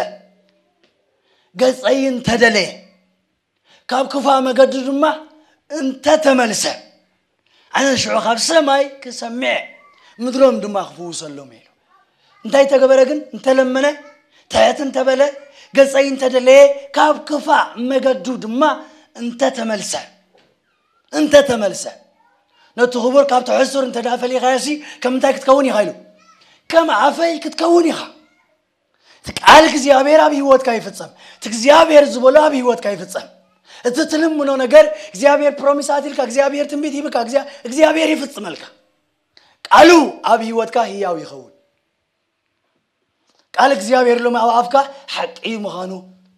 ገጸይ እንተደለየ፣ ካብ ክፋ መገዱ ድማ እንተተመልሰ፣ ኣነ ሽዑ ካብ ሰማይ ክሰምዕ፣ ምድሮም ድማ ክፍውሰሎም ኢሉ። እንታይ ተገበረ ግን? እንተለመነ፣ ትሕት እንተበለ፣ ገጸይ እንተደለየ፣ ካብ ክፋ መገዱ ድማ እንተተመልሰ፣ እንተተመልሰ፣ ነቲ ክቡር ካብቲ ሕሱር እንተ ደኣ ፈሊኻዮሲ፣ ከም እንታይ ክትከውን ኢኻ ኢሉ? ከም ኣፈይ ክትከውን ኢኻ። እቲ ቃል እግዚኣብሔር ኣብ ህይወትካ ይፍጸም። እቲ እግዚኣብሔር ዝበሎ ኣብ ህይወትካ ይፍጸም። እቲ ትልምኖ ነገር እግዚኣብሔር ፕሮሚስ ኣትልካ፣ እግዚኣብሔር ትንቢት ሂብካ፣ እግዚኣብ-፣ እግዚኣብሔር ይፍጽመልካ። ቃሉ ኣብ ህይወትካ ህያው ይኸውን። ቃል እግዚኣብሔር ሎሚ ኣብ ኣፍካ ሓቂ ምዃኑ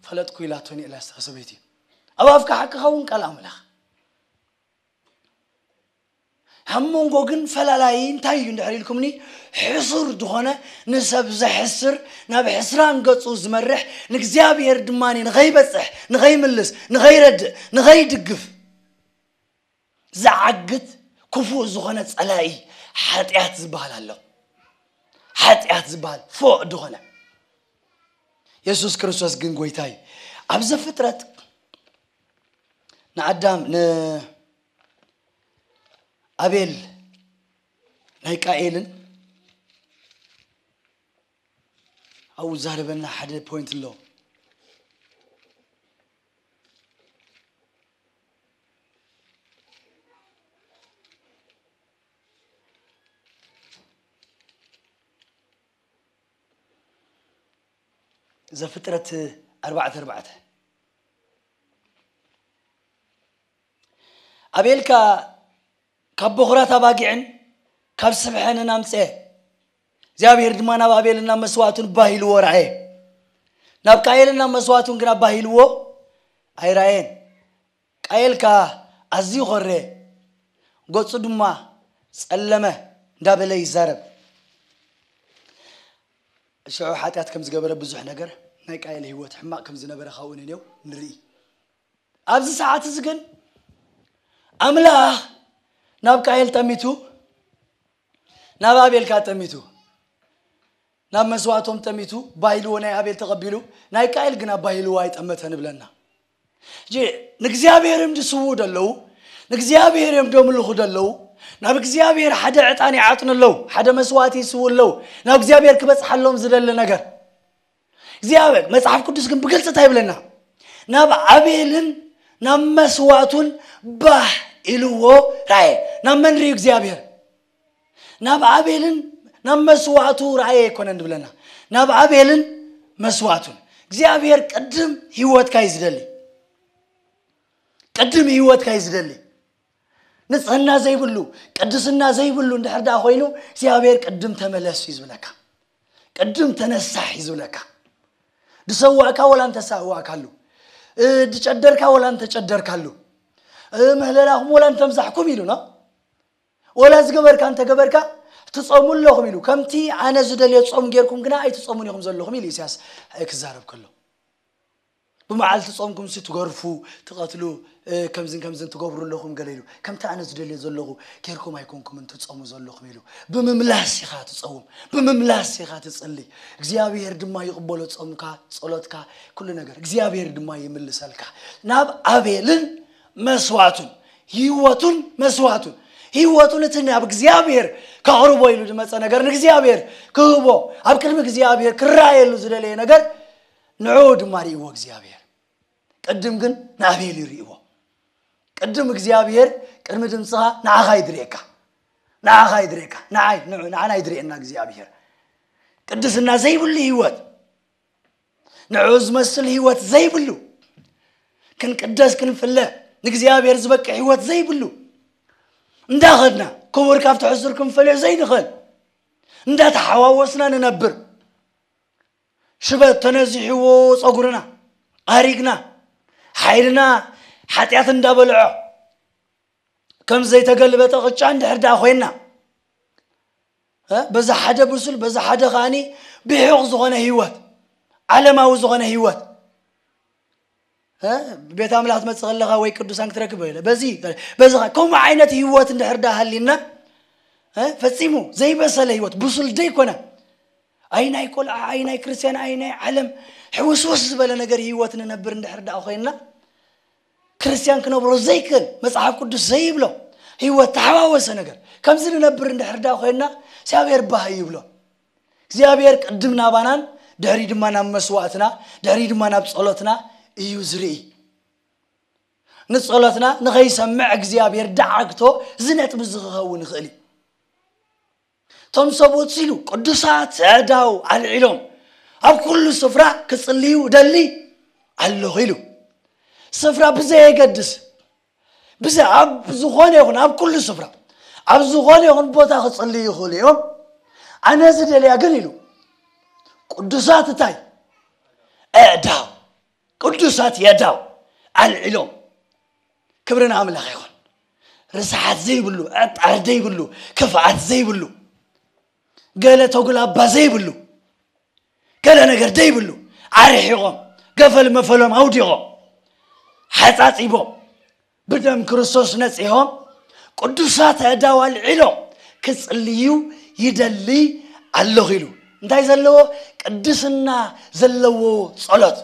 ፈለጥኩ ኢላቶ ንኤልያስ እታ ሰበይቲ። ኣብ ኣፍካ ሓቂ ኸውን ቃል ኣምላኽ። ኣብ መንጎ ግን ፈላላይ እንታይ እዩ እንድሕር ኢልኩምኒ፣ ሕሱር ዝኾነ ንሰብ ዘሕስር፣ ናብ ሕስራን ገጹ ዝመርሕ፣ ንእግዚኣብሔር ድማ ንኸይበጽሕ፣ ንኸይምልስ፣ ንኸይረድእ፣ ንኸይድግፍ ዝዓግት ክፉእ ዝኾነ ጸላኢ ሓጢኣት ዝበሃል ኣሎ። ሓጢኣት ዝበሃል ፎእ ዝኾነ። የሱስ ክርስቶስ ግን ጎይታ እዩ። ኣብ ዘፍጥረት ንኣዳም፣ ንኣቤል ናይ ቃኤልን ኣብኡ ዛረበና ሓደ ፖይንት ኣሎ። ዘፍጥረት ኣርባዕተ ኣርባዕተ። ኣቤልካ ካብ በኹራት ኣባጊዕን ካብ ስብሐንን ኣምጽአ። እግዚኣብሔር ድማ ናብ ኣቤልን ናብ መስዋእቱን ባህ ኢልዎ ረኣየ። ናብ ቃኤልን ናብ መስዋእቱን ግን ኣባህ ኢልዎ ኣይረኣየን። ቃኤል ከኣ ኣዝዩ ኾረ፣ ገጹ ድማ ጸለመ እንዳበለ ይዛረብ። ሽዑ ሓጢኣት ከም ዝገበረ ብዙሕ ነገር ናይ ቃኤል ህይወት ሕማቕ ከም ዝነበረ ካብኡ ንኔው ንርኢ። ኣብዚ ሰዓት እዚ ግን ኣምላኽ ናብ ቃኤል ጠሚቱ፣ ናብ ኣቤል ከኣ ጠሚቱ። ናብ መስዋእቶም ጠሚቱ፣ ባህ ኢልዎ ናይ ኣቤል ተቐቢሉ፣ ናይ ቃኤል ግን ኣባህ ኢልዎ ኣይጠመተን ይብለና። ሕጂ ንእግዚኣብሔር እዮም ዝስውኡ ዘለዉ፣ ንእግዚኣብሔር እዮም ዘምልኹ ዘለዉ፣ ናብ እግዚኣብሔር ሓደ ዕጣን ይዓጥኑ ኣለዉ፣ ሓደ መስዋእቲ ይስውኡ ኣለዉ፣ ናብ እግዚኣብሔር ክበጽሓሎም ዝደሊ ነገር። እግዚኣብሔር፣ መጽሓፍ ቅዱስ ግን ብግልጺ እንታይ ይብለና? ናብ ኣቤልን ናብ መስዋእቱን ባህ ኢልዎ ረኣየ። ናብ መን ርእዩ እግዚኣብሔር? ናብ ኣቤልን ናብ መስዋእቱ ረኣየ ኣይኮነን ዝብለና፣ ናብ ኣቤልን መስዋእቱን። እግዚኣብሔር ቅድም ህይወትካ እዩ ዝደሊ፣ ቅድም ህይወትካ እዩ ዝደሊ። ንጽህና ዘይብሉ፣ ቅድስና ዘይብሉ እንድሕር ደኣ ኮይኑ እግዚኣብሔር ቅድም ተመለስ እዩ ዝብለካ፣ ቅድም ተነሳሕ እዩ ዝብለካ። ድሰዋእካ ወላ እንተሳዋእካሉ፣ እ፣ ድጨደርካ ወላ እንተጨደርካሉ፣ እ፣ ምህለላኹም ወላ እንተምዛሕኩም ኢሉ ነው። ወላ ዝገበርካ እንተገበርካ ትጾሙ ኣለኹም ኢሉ። ከምቲ ኣነ ዝደልዮ ጾም ጌርኩም ግና ኣይትጾሙን ኢኹም ዘለኹም ኢሉ ኢሳያስ ክዛረብ ከሎ። ብመዓልቲ ጾምኩም ሲ ትገርፉ፣ ትቐትሉ፣ እ፣ ከምዝን ከምዝን ትገብሩ ኣለኹም ገለ ኢሉ። ከምቲ ኣነ ዝደልዮ ዘለኹ ጌርኩም ኣይኮንኩምን ትጾሙ ዘለኹም ኢሉ። ብምምላስ ኢኻ ትጸውም፣ ብምምላስ ኢኻ ትጽሊ። እግዚኣብሔር ድማ ይቕበሎ ጾምካ፣ ጸሎትካ፣ ኩሉ ነገር። እግዚኣብሔር ድማ ይምልሰልካ። ናብ ኣቤልን መስዋእቱን፣ ህይወቱን መስዋእቱን፣ ህይወቱን እቲ ናብ እግዚኣብሔር ከቕርቦ ኢሉ ዝመጸ ነገር ንእግዚኣብሔር ክህቦ፣ ኣብ ቅድሚ እግዚኣብሔር ክረኣየሉ ዝደለየ ነገር ንዕኡ ድማ ርእይዎ እግዚኣብሔር። ቅድም ግን ንኣቤል ይርእይዎ። ቅድም እግዚኣብሔር ቅድሚ ድምፅኻ ንዓኻ ይድርየካ፣ ንዓኻ ይድርየካ፣ ንዓይ፣ ንዑ፣ ንዓና ይድርየና እግዚኣብሔር። ቅድስና ዘይብሉ ህይወት፣ ንዕኡ ዝመስል ህይወት ዘይብሉ፣ ክንቅደስ ክንፍለ፣ ንእግዚኣብሔር ዝበቅዕ ህይወት ዘይብሉ፣ እንዳኸድና ክቡር ካብቲ ሕሱር ክንፈልዮ ዘይንኽእል፣ እንዳተሓዋወስና ንነብር፣ ሽበት ተነዚሕዎ ጸጉርና ኣሪግና፣ ሓይልና ሓጢኣት እንዳበልዖ፣ ከም ዘይተገልበጠ ቅጫ እንድሕር ደኣ ኮይንና፣ እ? በዛ ሓደ ብሱል፣ በዛ ሓደ ከኣኒ ብሑቕ ዝኾነ ህይወት፣ ዓለማዊ ዝኾነ ህይወት፣ እ? ቤት ኣምላኽ ትመጽእ ከለኻ ወይ ቅዱሳን ክትረክብ ወይ በዚ፣ በዚ ከ-፣ ከምኡ ዓይነት ህይወት እንድሕር ደኣ ሃሊና፣ እ? ፈጺሙ ዘይበሰለ ህይወት፣ ብሱል ደይኮነ፣ ኣይ ናይ ቆልዓ፣ ኣይ ናይ ክርስትያን፣ ኣይ ናይ ዓለም፣ ሕውስውስ ዝበለ ነገር ህይወት ንነብር እንድሕር ደኣ ኮይንና፣ ክርስትያን ክነብሮ ዘይክእል፣ መጽሓፍ ቅዱስ ዘይብሎ ህይወት ተሓዋወሰ ነገር ከምዚ ንነብር እንድሕር ደኣ ኮይንና፣ እግዚኣብሔር ባህ ይብሎ። እግዚኣብሔር ቅድም ናባናን ድሕሪ ድማ ናብ መስዋዕትና፣ ድሕሪ ድማ ናብ ጸሎትና እዩ ዝርኢ። ንጸሎትና ንኸይሰምዕ እግዚኣብሔር ደዓግቶ እዚ ነጥቢ እዚ ክኸውን ይኽእል እዩ። እቶም ሰብ ወሲሉ ቅዱሳት ኣእዳው ኣልዒሎም ኣብ ኩሉ ስፍራ ክጽልዩ ደሊ ኣለኹ ኢሉ። ስፍራ ብዘየገድስ፣ ብዘ-፣ ኣብ ዝኾነ ይኹን፣ ኣብ ኩሉ ስፍራ፣ ኣብ ዝኾነ ይኹን ቦታ ክጽልዩ ይኽእሉ እዮም። ኣነ ዝደልያ ግን ኢሉ፣ ቅዱሳት እንታይ? ኣእዳው፣ ቅዱሳት የዳው ኣልዒሎም። ክብሪ ንኣምላኽ ይኹን። ርስሓት ዘይብሉ፣ ዕጣር ዘይብሉ፣ ክፍኣት ዘይብሉ፣ ገለ ተጉላባ ዘይብሉ፣ ገለ ነገር ዘይብሉ፣ ኣርሒቖም፣ ገፈል መፈሎም ኣውዲቖም፣ ሓጻጺቦም፣ ብደም ክርስቶስ ነጺሆም፣ ቅዱሳት ኣእዳው ኣልዒሎም ክጽልዩ ይደሊ ኣለኹ ኢሉ። እንታይ ዘለዎ? ቅድስና ዘለዎ ጸሎት፣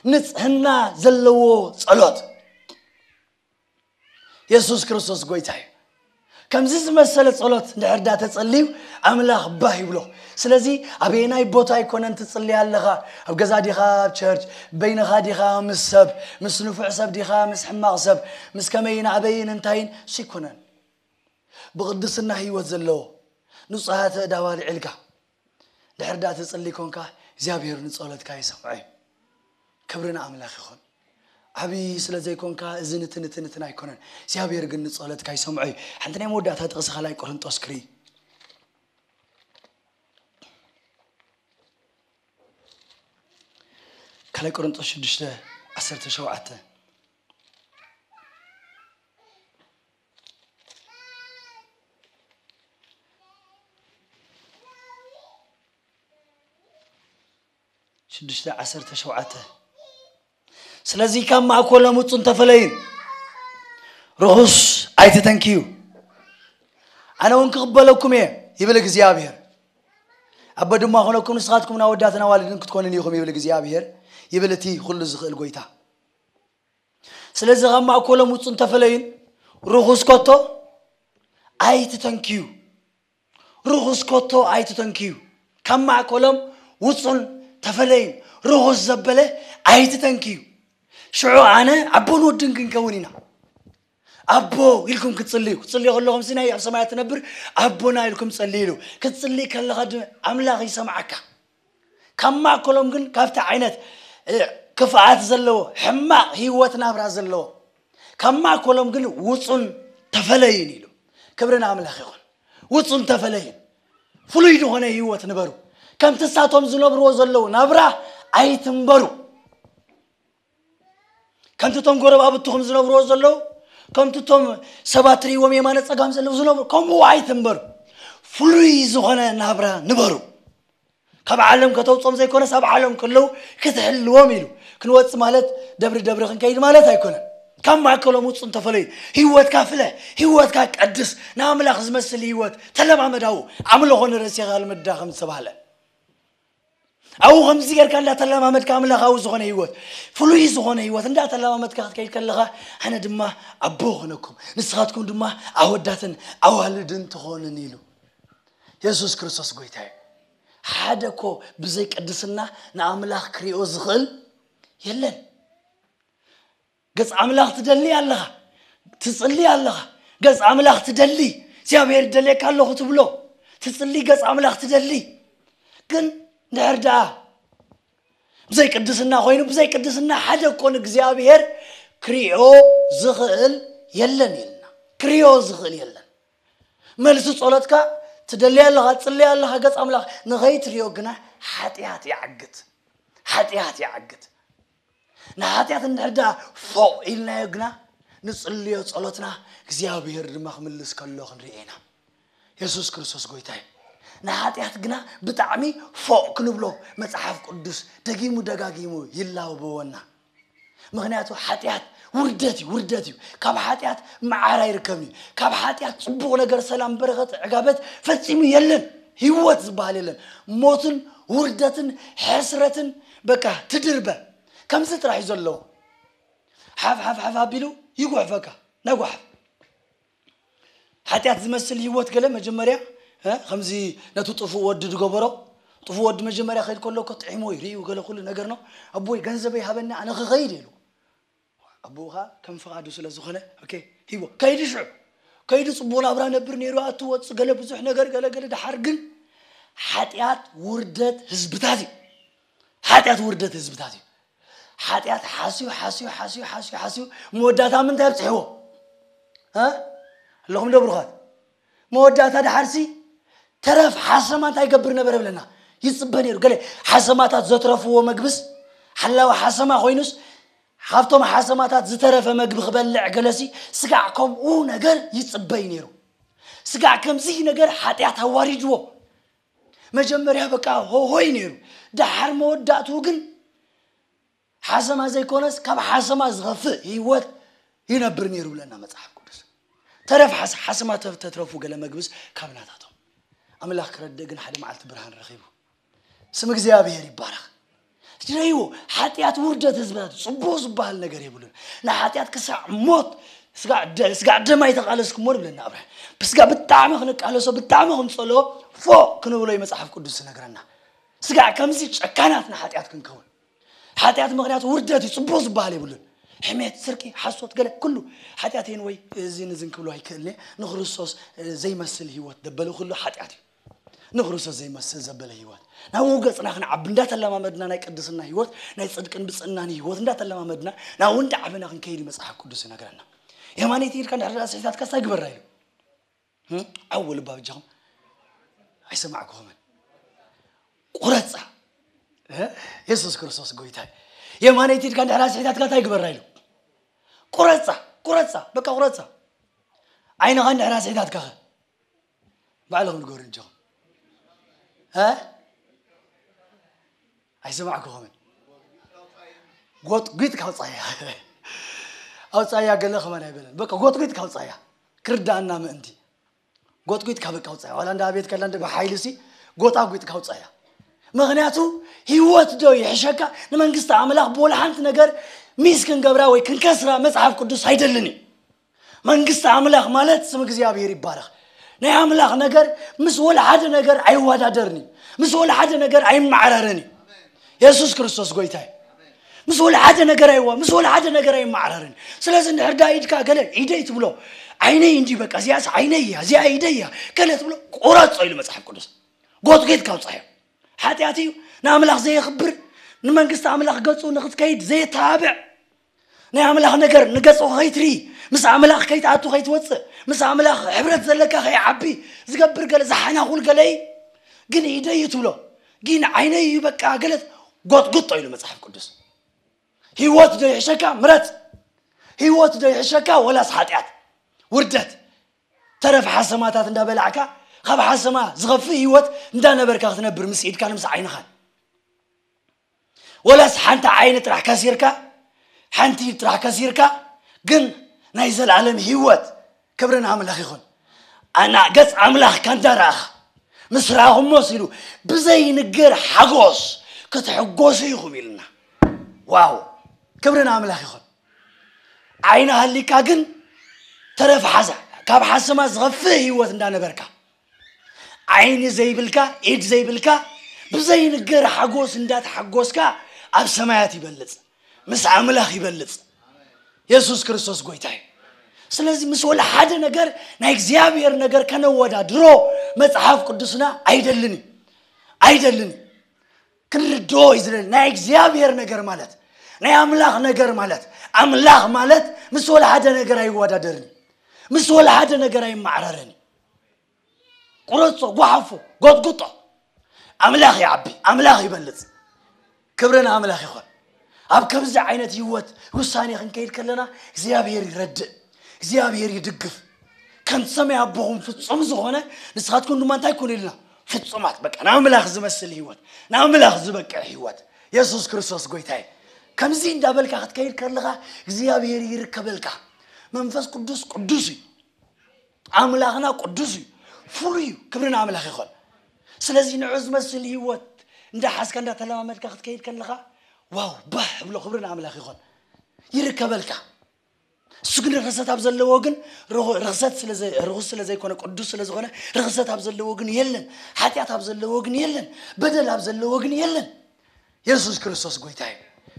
ንጽህና ዘለዎ ጸሎት። የሱስ ክርስቶስ ጎይታ እዩ። ከምዚ ዝመሰለ ጸሎት እንድሕር ዳ ተጸልዩ፣ ኣምላኽ ባህ ይብሎ። ስለዚ ኣበየናይ ቦታ ኣይኮነን ትጽሊ ኣለኻ? ኣብ ገዛ ዲኻ? ኣብ ቸርች? በይንኻ ዲኻ? ምስ ሰብ? ምስ ንፉዕ ሰብ ዲኻ? ምስ ሕማቕ ሰብ? ምስ ከመይን ኣበይን እንታይን? እሱ ኣይኮነን። ብቕድስና ህይወት ዘለዎ ንጹሃት ኣእዳው ኣልዒልካ ድሕር ዳ ትጽሊ ኮንካ፣ እግዚኣብሔር ንጸሎትካ ይሰምዖ እዩ። ክብሪ ንኣምላኽ ይኹን። ዓብዪ ስለ ዘይኮንካ፣ እዚ ንትንትንትን ኣይኮነን። እግዚኣብሔር ግን ንጸሎትካ ይሰምዖ እዩ። ሓንቲ ናይ መወዳእታ ጥቕሲ ካልኣይ ቆሮንጦስ ክርኢ። ካልኣይ ቆሮንጦስ ሽዱሽተ ዓሰርተ ሸውዓተ። ሽዱሽተ ዓሰርተ ሸውዓተ። ስለዚ ካብ ማእኮሎም ውጹን ተፈለዩን፣ ርኹስ ኣይትተንክዩ። ኣነ እውን ክቕበለኩም እየ፣ ይብል እግዚኣብሔር። ኣቦ ድማ ኾነኩም፣ ንስኻትኩም ኣወዳትን ኣዋልድን ክትኮኑን ኢኹም፣ ይብል እግዚኣብሔር፣ ይብል እቲ ኩሉ ዝኽእል ጎይታ። ስለዚ ካብ ማእኮሎም ውጹን ተፈለዩን፣ ርኹስ ኮቶ ኣይትተንክዩ። ርኹስ ኮቶ ኣይትተንክዩ። ካብ ማእኮሎም ውጹን ተፈለዩን፣ ርኹስ ዘበለ ኣይትተንክዩ። ሽዑ ኣነ ኣቦን ወድን ክንከውን ኢና። ኣቦ ኢልኩም ክትጽልዩ፣ ክትጽልዩ ከለኹም ሲ ናይ ኣብ ሰማያት ትነብር ኣቦና ኢልኩም ጸልዩ ኢሉ። ክትጽልይ ከለኻ ድ-፣ ኣምላኽ ይሰምዓካ። ካብ ማእከሎም ግን ካብቲ ዓይነት፣ እ፣ ክፍኣት ዘለዎ፣ ሕማቕ ህይወት ናብራ ዘለዎ፣ ካብ ማእከሎም ግን ውጹን ተፈለዩን ኢሉ። ክብሪ ንኣምላኽ ይኹን። ውጹን ተፈለዩን። ፍሉይ ዝኾነ ህይወት ንበሩ። ከምቲ እሳቶም ዝነብርዎ ዘለዉ ናብራ ኣይትንበሩ። ከምቲ እቶም ጎረባብትኹም ዝነብርዎ ዘለዉ፣ ከምቲ እቶም ሰባት ትርእይዎም የማነ ጸጋም ዘለዉ ዝነብሩ፣ ከምኡ ኣይትንበሩ። ፍሉይ ዝኾነ ናብራ ንበሩ። ካብ ዓለም ከተውጾም ዘይኮነስ፣ ኣብ ዓለም ከለዉ ክትሕልዎም ኢሉ። ክንወጽእ ማለት ደብሪ ደብሪ ክንከይድ ማለት ኣይኮነን። ካብ ማእከሎም ውጹን ተፈለዩ። ህይወትካ ፍለ፣ ህይወትካ ቀድስ፣ ንኣምላኽ ዝመስል ህይወት ተለማመዳዉ። ኣምልኾ ንርእስኻ ልምዳ ከም ዝተባህለ። ኣብኡ ከምዚ ጌርካ እንዳተለማመድካ ኣምላኻዊ ዝኾነ ህይወት፣ ፍሉይ ዝኾነ ህይወት እንዳተለማመድካ ክትከይድ ከለኻ፣ ኣነ ድማ ኣቦ ኾነኩም፣ ንስኻትኩም ድማ ኣወዳትን ኣዋልድን ትኾኑን ኢሉ። የሱስ ክርስቶስ ጎይታ እዩ። ሓደ እኮ ብዘይ ቅድስና ንኣምላኽ ክሪኦ ዝኽእል የለን። ገጽ ኣምላኽ ትደሊ ኣለኻ፣ ትጽሊ ኣለኻ። ገጽ ኣምላኽ ትደሊ፣ እግዚኣብሔር ይደልየካ ኣለኹ ትብሎ፣ ትጽሊ፣ ገጽ ኣምላኽ ትደሊ። ግን እንድሕር ደኣ ብዘይ ቅድስና ኮይኑ፣ ብዘይ ቅድስና ሓደ እኮ ንእግዚኣብሔር ክሪኦ ዝኽእል የለን ኢልና። ክሪኦ ዝኽእል የለን። መልሲ ጸሎትካ ትደሊ ኣለኻ፣ ትጽሊ ኣለኻ፣ ገጽ ኣምላኽ ንኸይትሪኦ ግና ሓጢኣት ይዓግት። ሓጢኣት ይዓግት። ንሓጢኣት እንድሕር ደኣ ፎቕ ኢልናዮ ግና፣ ንጽልዮ ጸሎትና እግዚኣብሔር ድማ ክምልስ ከሎ ክንርኢ ኢና። የሱስ ክርስቶስ ጎይታ እዩ። ንሓጢኣት ግና ብጣዕሚ ፎእ ክንብሎ መጽሓፍ ቅዱስ ደጊሙ ደጋጊሙ ይላበወና። ምኽንያቱ ሓጢኣት ውርደት እዩ፣ ውርደት እዩ። ካብ ሓጢኣት መዓር ኣይርከብን እዩ። ካብ ሓጢኣት ጽቡቕ ነገር፣ ሰላም፣ በረኸት፣ ዕጋበት ፈጺሙ የለን። ህይወት ዝበሃል የለን። ሞትን ውርደትን ሕስረትን በቃ ትድርበ። ከምዚ ጥራሕ እዩ ዘለዎ። ሓፍ ሓፍ ሓፍ ኣቢሉ ይጉሕፈካ፣ ናይ ጓሓፍ። ሓጢኣት ዝመስል ህይወት ገለ መጀመርያ፣ እ፣ ከምዚ ነቲ ጥፉእ ወዲ ዝገበሮ፣ ጥፉእ ወዲ መጀመርያ ከይድ ከሎ እኮ ጥዒሞ እዩ፣ ርእዩ ገለ ኩሉ ነገር ነው። ኣቦይ ገንዘበይ ሃበኒ ኣነ ክኸይድ ኢሉ። ኣቦኻ ከም ፍቓዱ ስለ ዝኾነ፣ ኦኬ፣ ሂቦ። ከይዱ ሽዑ፣ ከይዱ ጽቡቕ ናብራ ነብር ነይሩ፣ ኣቱ ወጽእ ገለ ብዙሕ ነገር ገለ ገለ። ደሓር ግን ሓጢኣት ውርደት ህዝብታት እዩ። ሓጢኣት ውርደት ህዝብታት እዩ። ሓጢኣት ሓስዩ፣ ሓስዩ፣ ሓስዩ፣ ሓስዩ፣ ሓስዩ፣ መወዳእታ ምንታይ ኣብጽሕዎ? እ? ኣለኹም ዶ ብሩኻት? መወዳእታ ደሓርሲ ተረፍ ሓሰማ እንታይ ይገብር ነበረ ብለና? ይጽበ ነይሩ። ገለ ሓሰማታት ዘትረፍዎ መግብስ፣ ሓላዊ ሓሰማ ኮይኑስ፣ ካብቶም ሓሰማታት ዝተረፈ መግቢ ክበልዕ ገለሲ፣ ስጋዕ ከምኡ ነገር ይጽበ እዩ ነይሩ። ስጋዕ ከምዚ ነገር ሓጢኣት ኣዋሪድዎ። መጀመርያ በቃ ሆሆይ ነይሩ። ደሓር መወዳእትኡ ግን ሓሰማ ዘይኮነስ ካብ ሓሰማ ዝኸፍእ ህይወት ይነብር ነይሩ ብለና መጽሓፍ ቅዱስ። ተረፍ ሓስ-፣ ሓሰማ ተፍ-፣ ተትረፉ ገለ መግብስ ካብ ናታቶም። ኣምላኽ ክረድእ ግን ሓደ መዓልቲ ብርሃን ረኺቡ። ስም እግዚኣብሔር ይባረኽ። ትረይዎ፣ ሓጢኣት ውርደት ህዝብታት ጽቡቕ ዝበሃል ነገር የብሉን። ንሓጢኣት ክሳዕ ሞት ስጋዕ ደ-፣ ስጋዕ ደም ኣይተቃለስኩሞ ንብለና ኣብርሃም። ብስጋ ብጣዕሚ ክንቃለሶ፣ ብጣዕሚ ክንጸልኦ፣ ፎእ ክንብሎ እዩ መጽሓፍ ቅዱስ ዝነግረና። ስጋዕ ከምዚ ጨካናት ንሓጢኣት ክንከውን። ሓጢኣት ምኽንያቱ ውርደት እዩ፣ ጽቡቕ ዝበሃል የብሉን። ሕሜት፣ ስርቂ፣ ሓሶት፣ ገለ ኩሉ ሓጢኣት እየን ወይ እዚን እዝን ክብሎ ኣይክእልን እየ። ንክርስቶስ፣ እ፣ ዘይመስል ህይወት ደበለ ኩሉ ሓጢኣት እዩ። ንክርስቶስ ዘይመስል ዘበለ ህይወት። ናብኡ ገጽና ክንዓቢ እንዳተለማመድና ናይ ቅድስና ህይወት፣ ናይ ጽድቅን ብጽእናን ህይወት እንዳተለማመድና ናብኡ እንዳዓበና ክንከይድ መጽሓፍ ቅዱስ ይነግረና። የማነይቲ ኢድካ እንድሕር ደኣ ስሒታትካ እንታይ ግበራ ኢሉ? ህም? ዓው ልባ በጃኹም። ኣይሰማዕኩኹምን። ቁረጻ። እ? የሱስ ክርስቶስ ጎይታ እዩ። የማነይቲ ኢድካ እንድሕር ስሒታትካ እንታይ ግበራ ኢሉ? ቁረጻ፣ ቁረጻ፣ በቃ ቁረጻ። ዓይንኻ እንድሕር ስሒታትካ ኸ? ባዕልኹም ንገሩ እንጆኹም። እ? ኣይሰማዕኩኹምን። ጎጥጒጥ ካውጻያ። ኣውጻያ ገለ ከማን ኣይበለን። በቃ ጎጥጒጥ ካውጻያ። ክርዳእና ምእንቲ። ጎጥጒጥ ካብ ካውጻያ። ዋላ እንዳ ቤት ከላ እንደ ብሓይሊ ሲ ጎጣጒጥ ካውጻያ። ምኽንያቱ ህይወት ዶ ይሕሸካ ንመንግስቲ ኣምላኽ ብወላ ሓንቲ ነገር ሚስ ክንገብራ ወይ ክንከስራ መጽሓፍ ቅዱስ ኣይደልን እዩ። መንግስቲ ኣምላኽ ማለት ስም እግዚኣብሔር ይባረኽ። ናይ ኣምላኽ ነገር ምስ ወላ ሓደ ነገር ኣይወዳደርን እዩ። ምስ ወላ ሓደ ነገር ኣይመዓራረን እዩ። የሱስ ክርስቶስ ጎይታ እዩ። ምስ ወላ ሓደ ነገር ኣይዋ-፣ ምስ ወላ ሓደ ነገር ኣይመዓራረን እዩ። ስለዚ እንድሕር ዳ ኢድካ ገለ ኢደይ ትብሎ፣ ዓይነይ እንዲ በቃ፣ እዚኣስ ዓይነይ እያ፣ እዚኣ ኢደይ እያ፣ ገለ ትብሎ፣ ቁረጾ ኢሉ መጽሓፍ ቅዱስ። ጎትጒት ካውጻዮ። ሓጢኣት እዩ፣ ንኣምላኽ ዘየኽብር፣ ንመንግስቲ ኣምላኽ ገጹ ንኽትከይድ ዘየተባብዕ። ናይ ኣምላኽ ነገር ንገጹ ከይትርኢ፣ ምስ ኣምላኽ ከይትኣቱ ከይትወጽእ፣ ምስ ኣምላኽ ሕብረት ዘለካ ከይዓቢ ዝገብር ገለ፣ ዝሓናኹል ገለ እዩ። ግን ኢደይ እዩ ትብሎ፣ ግን ዓይነይ እዩ በቃ ገለ ጎጥጉጦ ኢሉ መጽሓፍ ቅዱስ። ህይወት ዶ ይሕሸካ? ምረጽ። ህይወት ዶ ይሕሸካ ወላስ ሓጢኣት? ውርደት። ተረፍ ሓሰማታት እንዳበላዕካ፣ ካብ ሓሰማ ዝኸፍእ ህይወት እንዳነበርካ ክትነብር ምስ ኢድካን ምስ ዓይንኻን። ወላስ ሓንቲ ዓይኒ ጥራሕ ከሲርካ፣ ሓንቲ ኢድ ጥራሕ ከሲርካ፣ ግን ናይ ዘላለም ህይወት፣ ክብሪ ንኣምላኽ ይኹን። ኣና ገጽ ኣምላኽ ካንዳ ረኣኻ፣ ምስ ረኣኹሞስ ኢሉ ብዘይንገር ሓጎስ ክትሕጎሱ ኢኹም ኢልና። ዋው! ክብሪ ንኣምላኽ ይኹን። ዓይኒ ሃሊካ ግን ተረፍ ሓዛ፣ ካብ ሓሰማ ዝኸፍእ ህይወት እንዳነበርካ፣ ዓይኒ ዘይብልካ፣ ኢድ ዘይብልካ፣ ብዘይንገር ሓጎስ እንዳተሓጎስካ ኣብ ሰማያት ይበልጽ፣ ምስ ኣምላኽ ይበልጽ። የሱስ ክርስቶስ ጎይታ እዩ። ስለዚ ምስ ወላ ሓደ ነገር ናይ እግዚኣብሔር ነገር ከነወዳድሮ መጽሓፍ ቅዱስና ኣይደልን እዩ። ኣይደልን እዩ። ክንርድኦ እዩ ዝደሊ። ናይ እግዚኣብሔር ነገር ማለት፣ ናይ ኣምላኽ ነገር ማለት፣ ኣምላኽ ማለት ምስ ወላ ሓደ ነገር ኣይወዳደርን እዩ። ምስ ወላ ሓደ ነገር ኣይመዓራረን እዩ። ቁረጾ፣ ጓሓፎ፣ ጎጥጉጦ። ኣምላኽ ይዓቢ፣ ኣምላኽ ይበልጽ። ክብሪ ንኣምላኽ ይኹን። ኣብ ከምዚ ዓይነት ህይወት ውሳኔ ክንከይድ ከለና እግዚኣብሔር ይረድእ፣ እግዚኣብሔር ይድግፍ። ከምቲ ሰማይ ኣቦኹም ፍጹም ዝኾነ ንስኻትኩም ድማ እንታይ ኩኑ ኢልና? ፍጹማት፣ በቃ ንኣምላኽ ዝመስል ህይወት፣ ንኣምላኽ ዝበቅዕ ህይወት። የሱስ ክርስቶስ ጎይታዬ። ከምዚ እንዳበልካ ክትከይድ ከለኻ እግዚኣብሔር ይርከበልካ። መንፈስ ቅዱስ ቅዱስ እዩ። ኣምላኽና ቅዱስ እዩ፣ ፍሉይ እዩ። ክብሪ ንኣምላኽ ይኾን። ስለዚ ንዑ ዝመስል ህይወት እንዳሓዝካ እንዳተለማመድካ ክትከይድ ከለኻ ዋው ባህ ብሎ። ክብሪ ንኣምላኽ ይኾን። ይርከበልካ። እሱ ግን ርኽሰት ኣብ ዘለዎ ግን ርኹ- ርኽሰት ስለ ዘ- ርኹስ ስለ ዘይኮነ ቅዱስ ስለ ዝኾነ ርኽሰት ኣብ ዘለዎ ግን የለን። ሓጢኣት ኣብ ዘለዎ ግን የለን። በደል ኣብ ዘለዎ ግን የለን። የሱስ ክርስቶስ ጎይታ እዩ።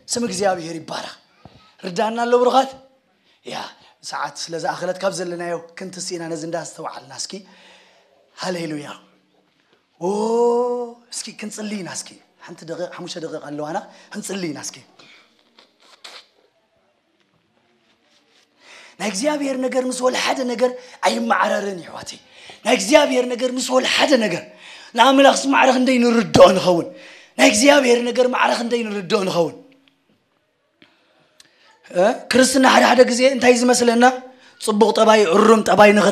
ስም እግዚኣብሔር ይባረኽ። ርዳና ኣሎ ብሩኻት። ያ ሰዓት ስለ ዝኣኸለት ካብ ዘለናዮ ክንትስ ኢና ነዚ እንዳስተውዓልና እስኪ። ሃሌሉያ። ኦ እስኪ ክንጽልይ ኢና እስኪ። ሓንቲ ደቂቕ ሓሙሽተ ደቂቕ ኣለዋና። ክንጽልይ ኢና እስኪ። ናይ እግዚኣብሔር ነገር ምስ ወልሓደ ነገር ኣይመዓረርን ይሕዋተይ። ናይ እግዚኣብሔር ነገር ምስ ወልሓደ ነገር ንኣምላኽስ ማዕረ ክንደይ ንርድኦ ንኸውን። ናይ እግዚኣብሔር ነገር ማዕረ ክንደይ ንርድኦ ንኸውን። እ? ክርስትና ሓደ ሓደ ግዜ እንታይ ዝመስለና? ጽቡቕ ጠባይ፣ እሩም ጠባይ ንኸ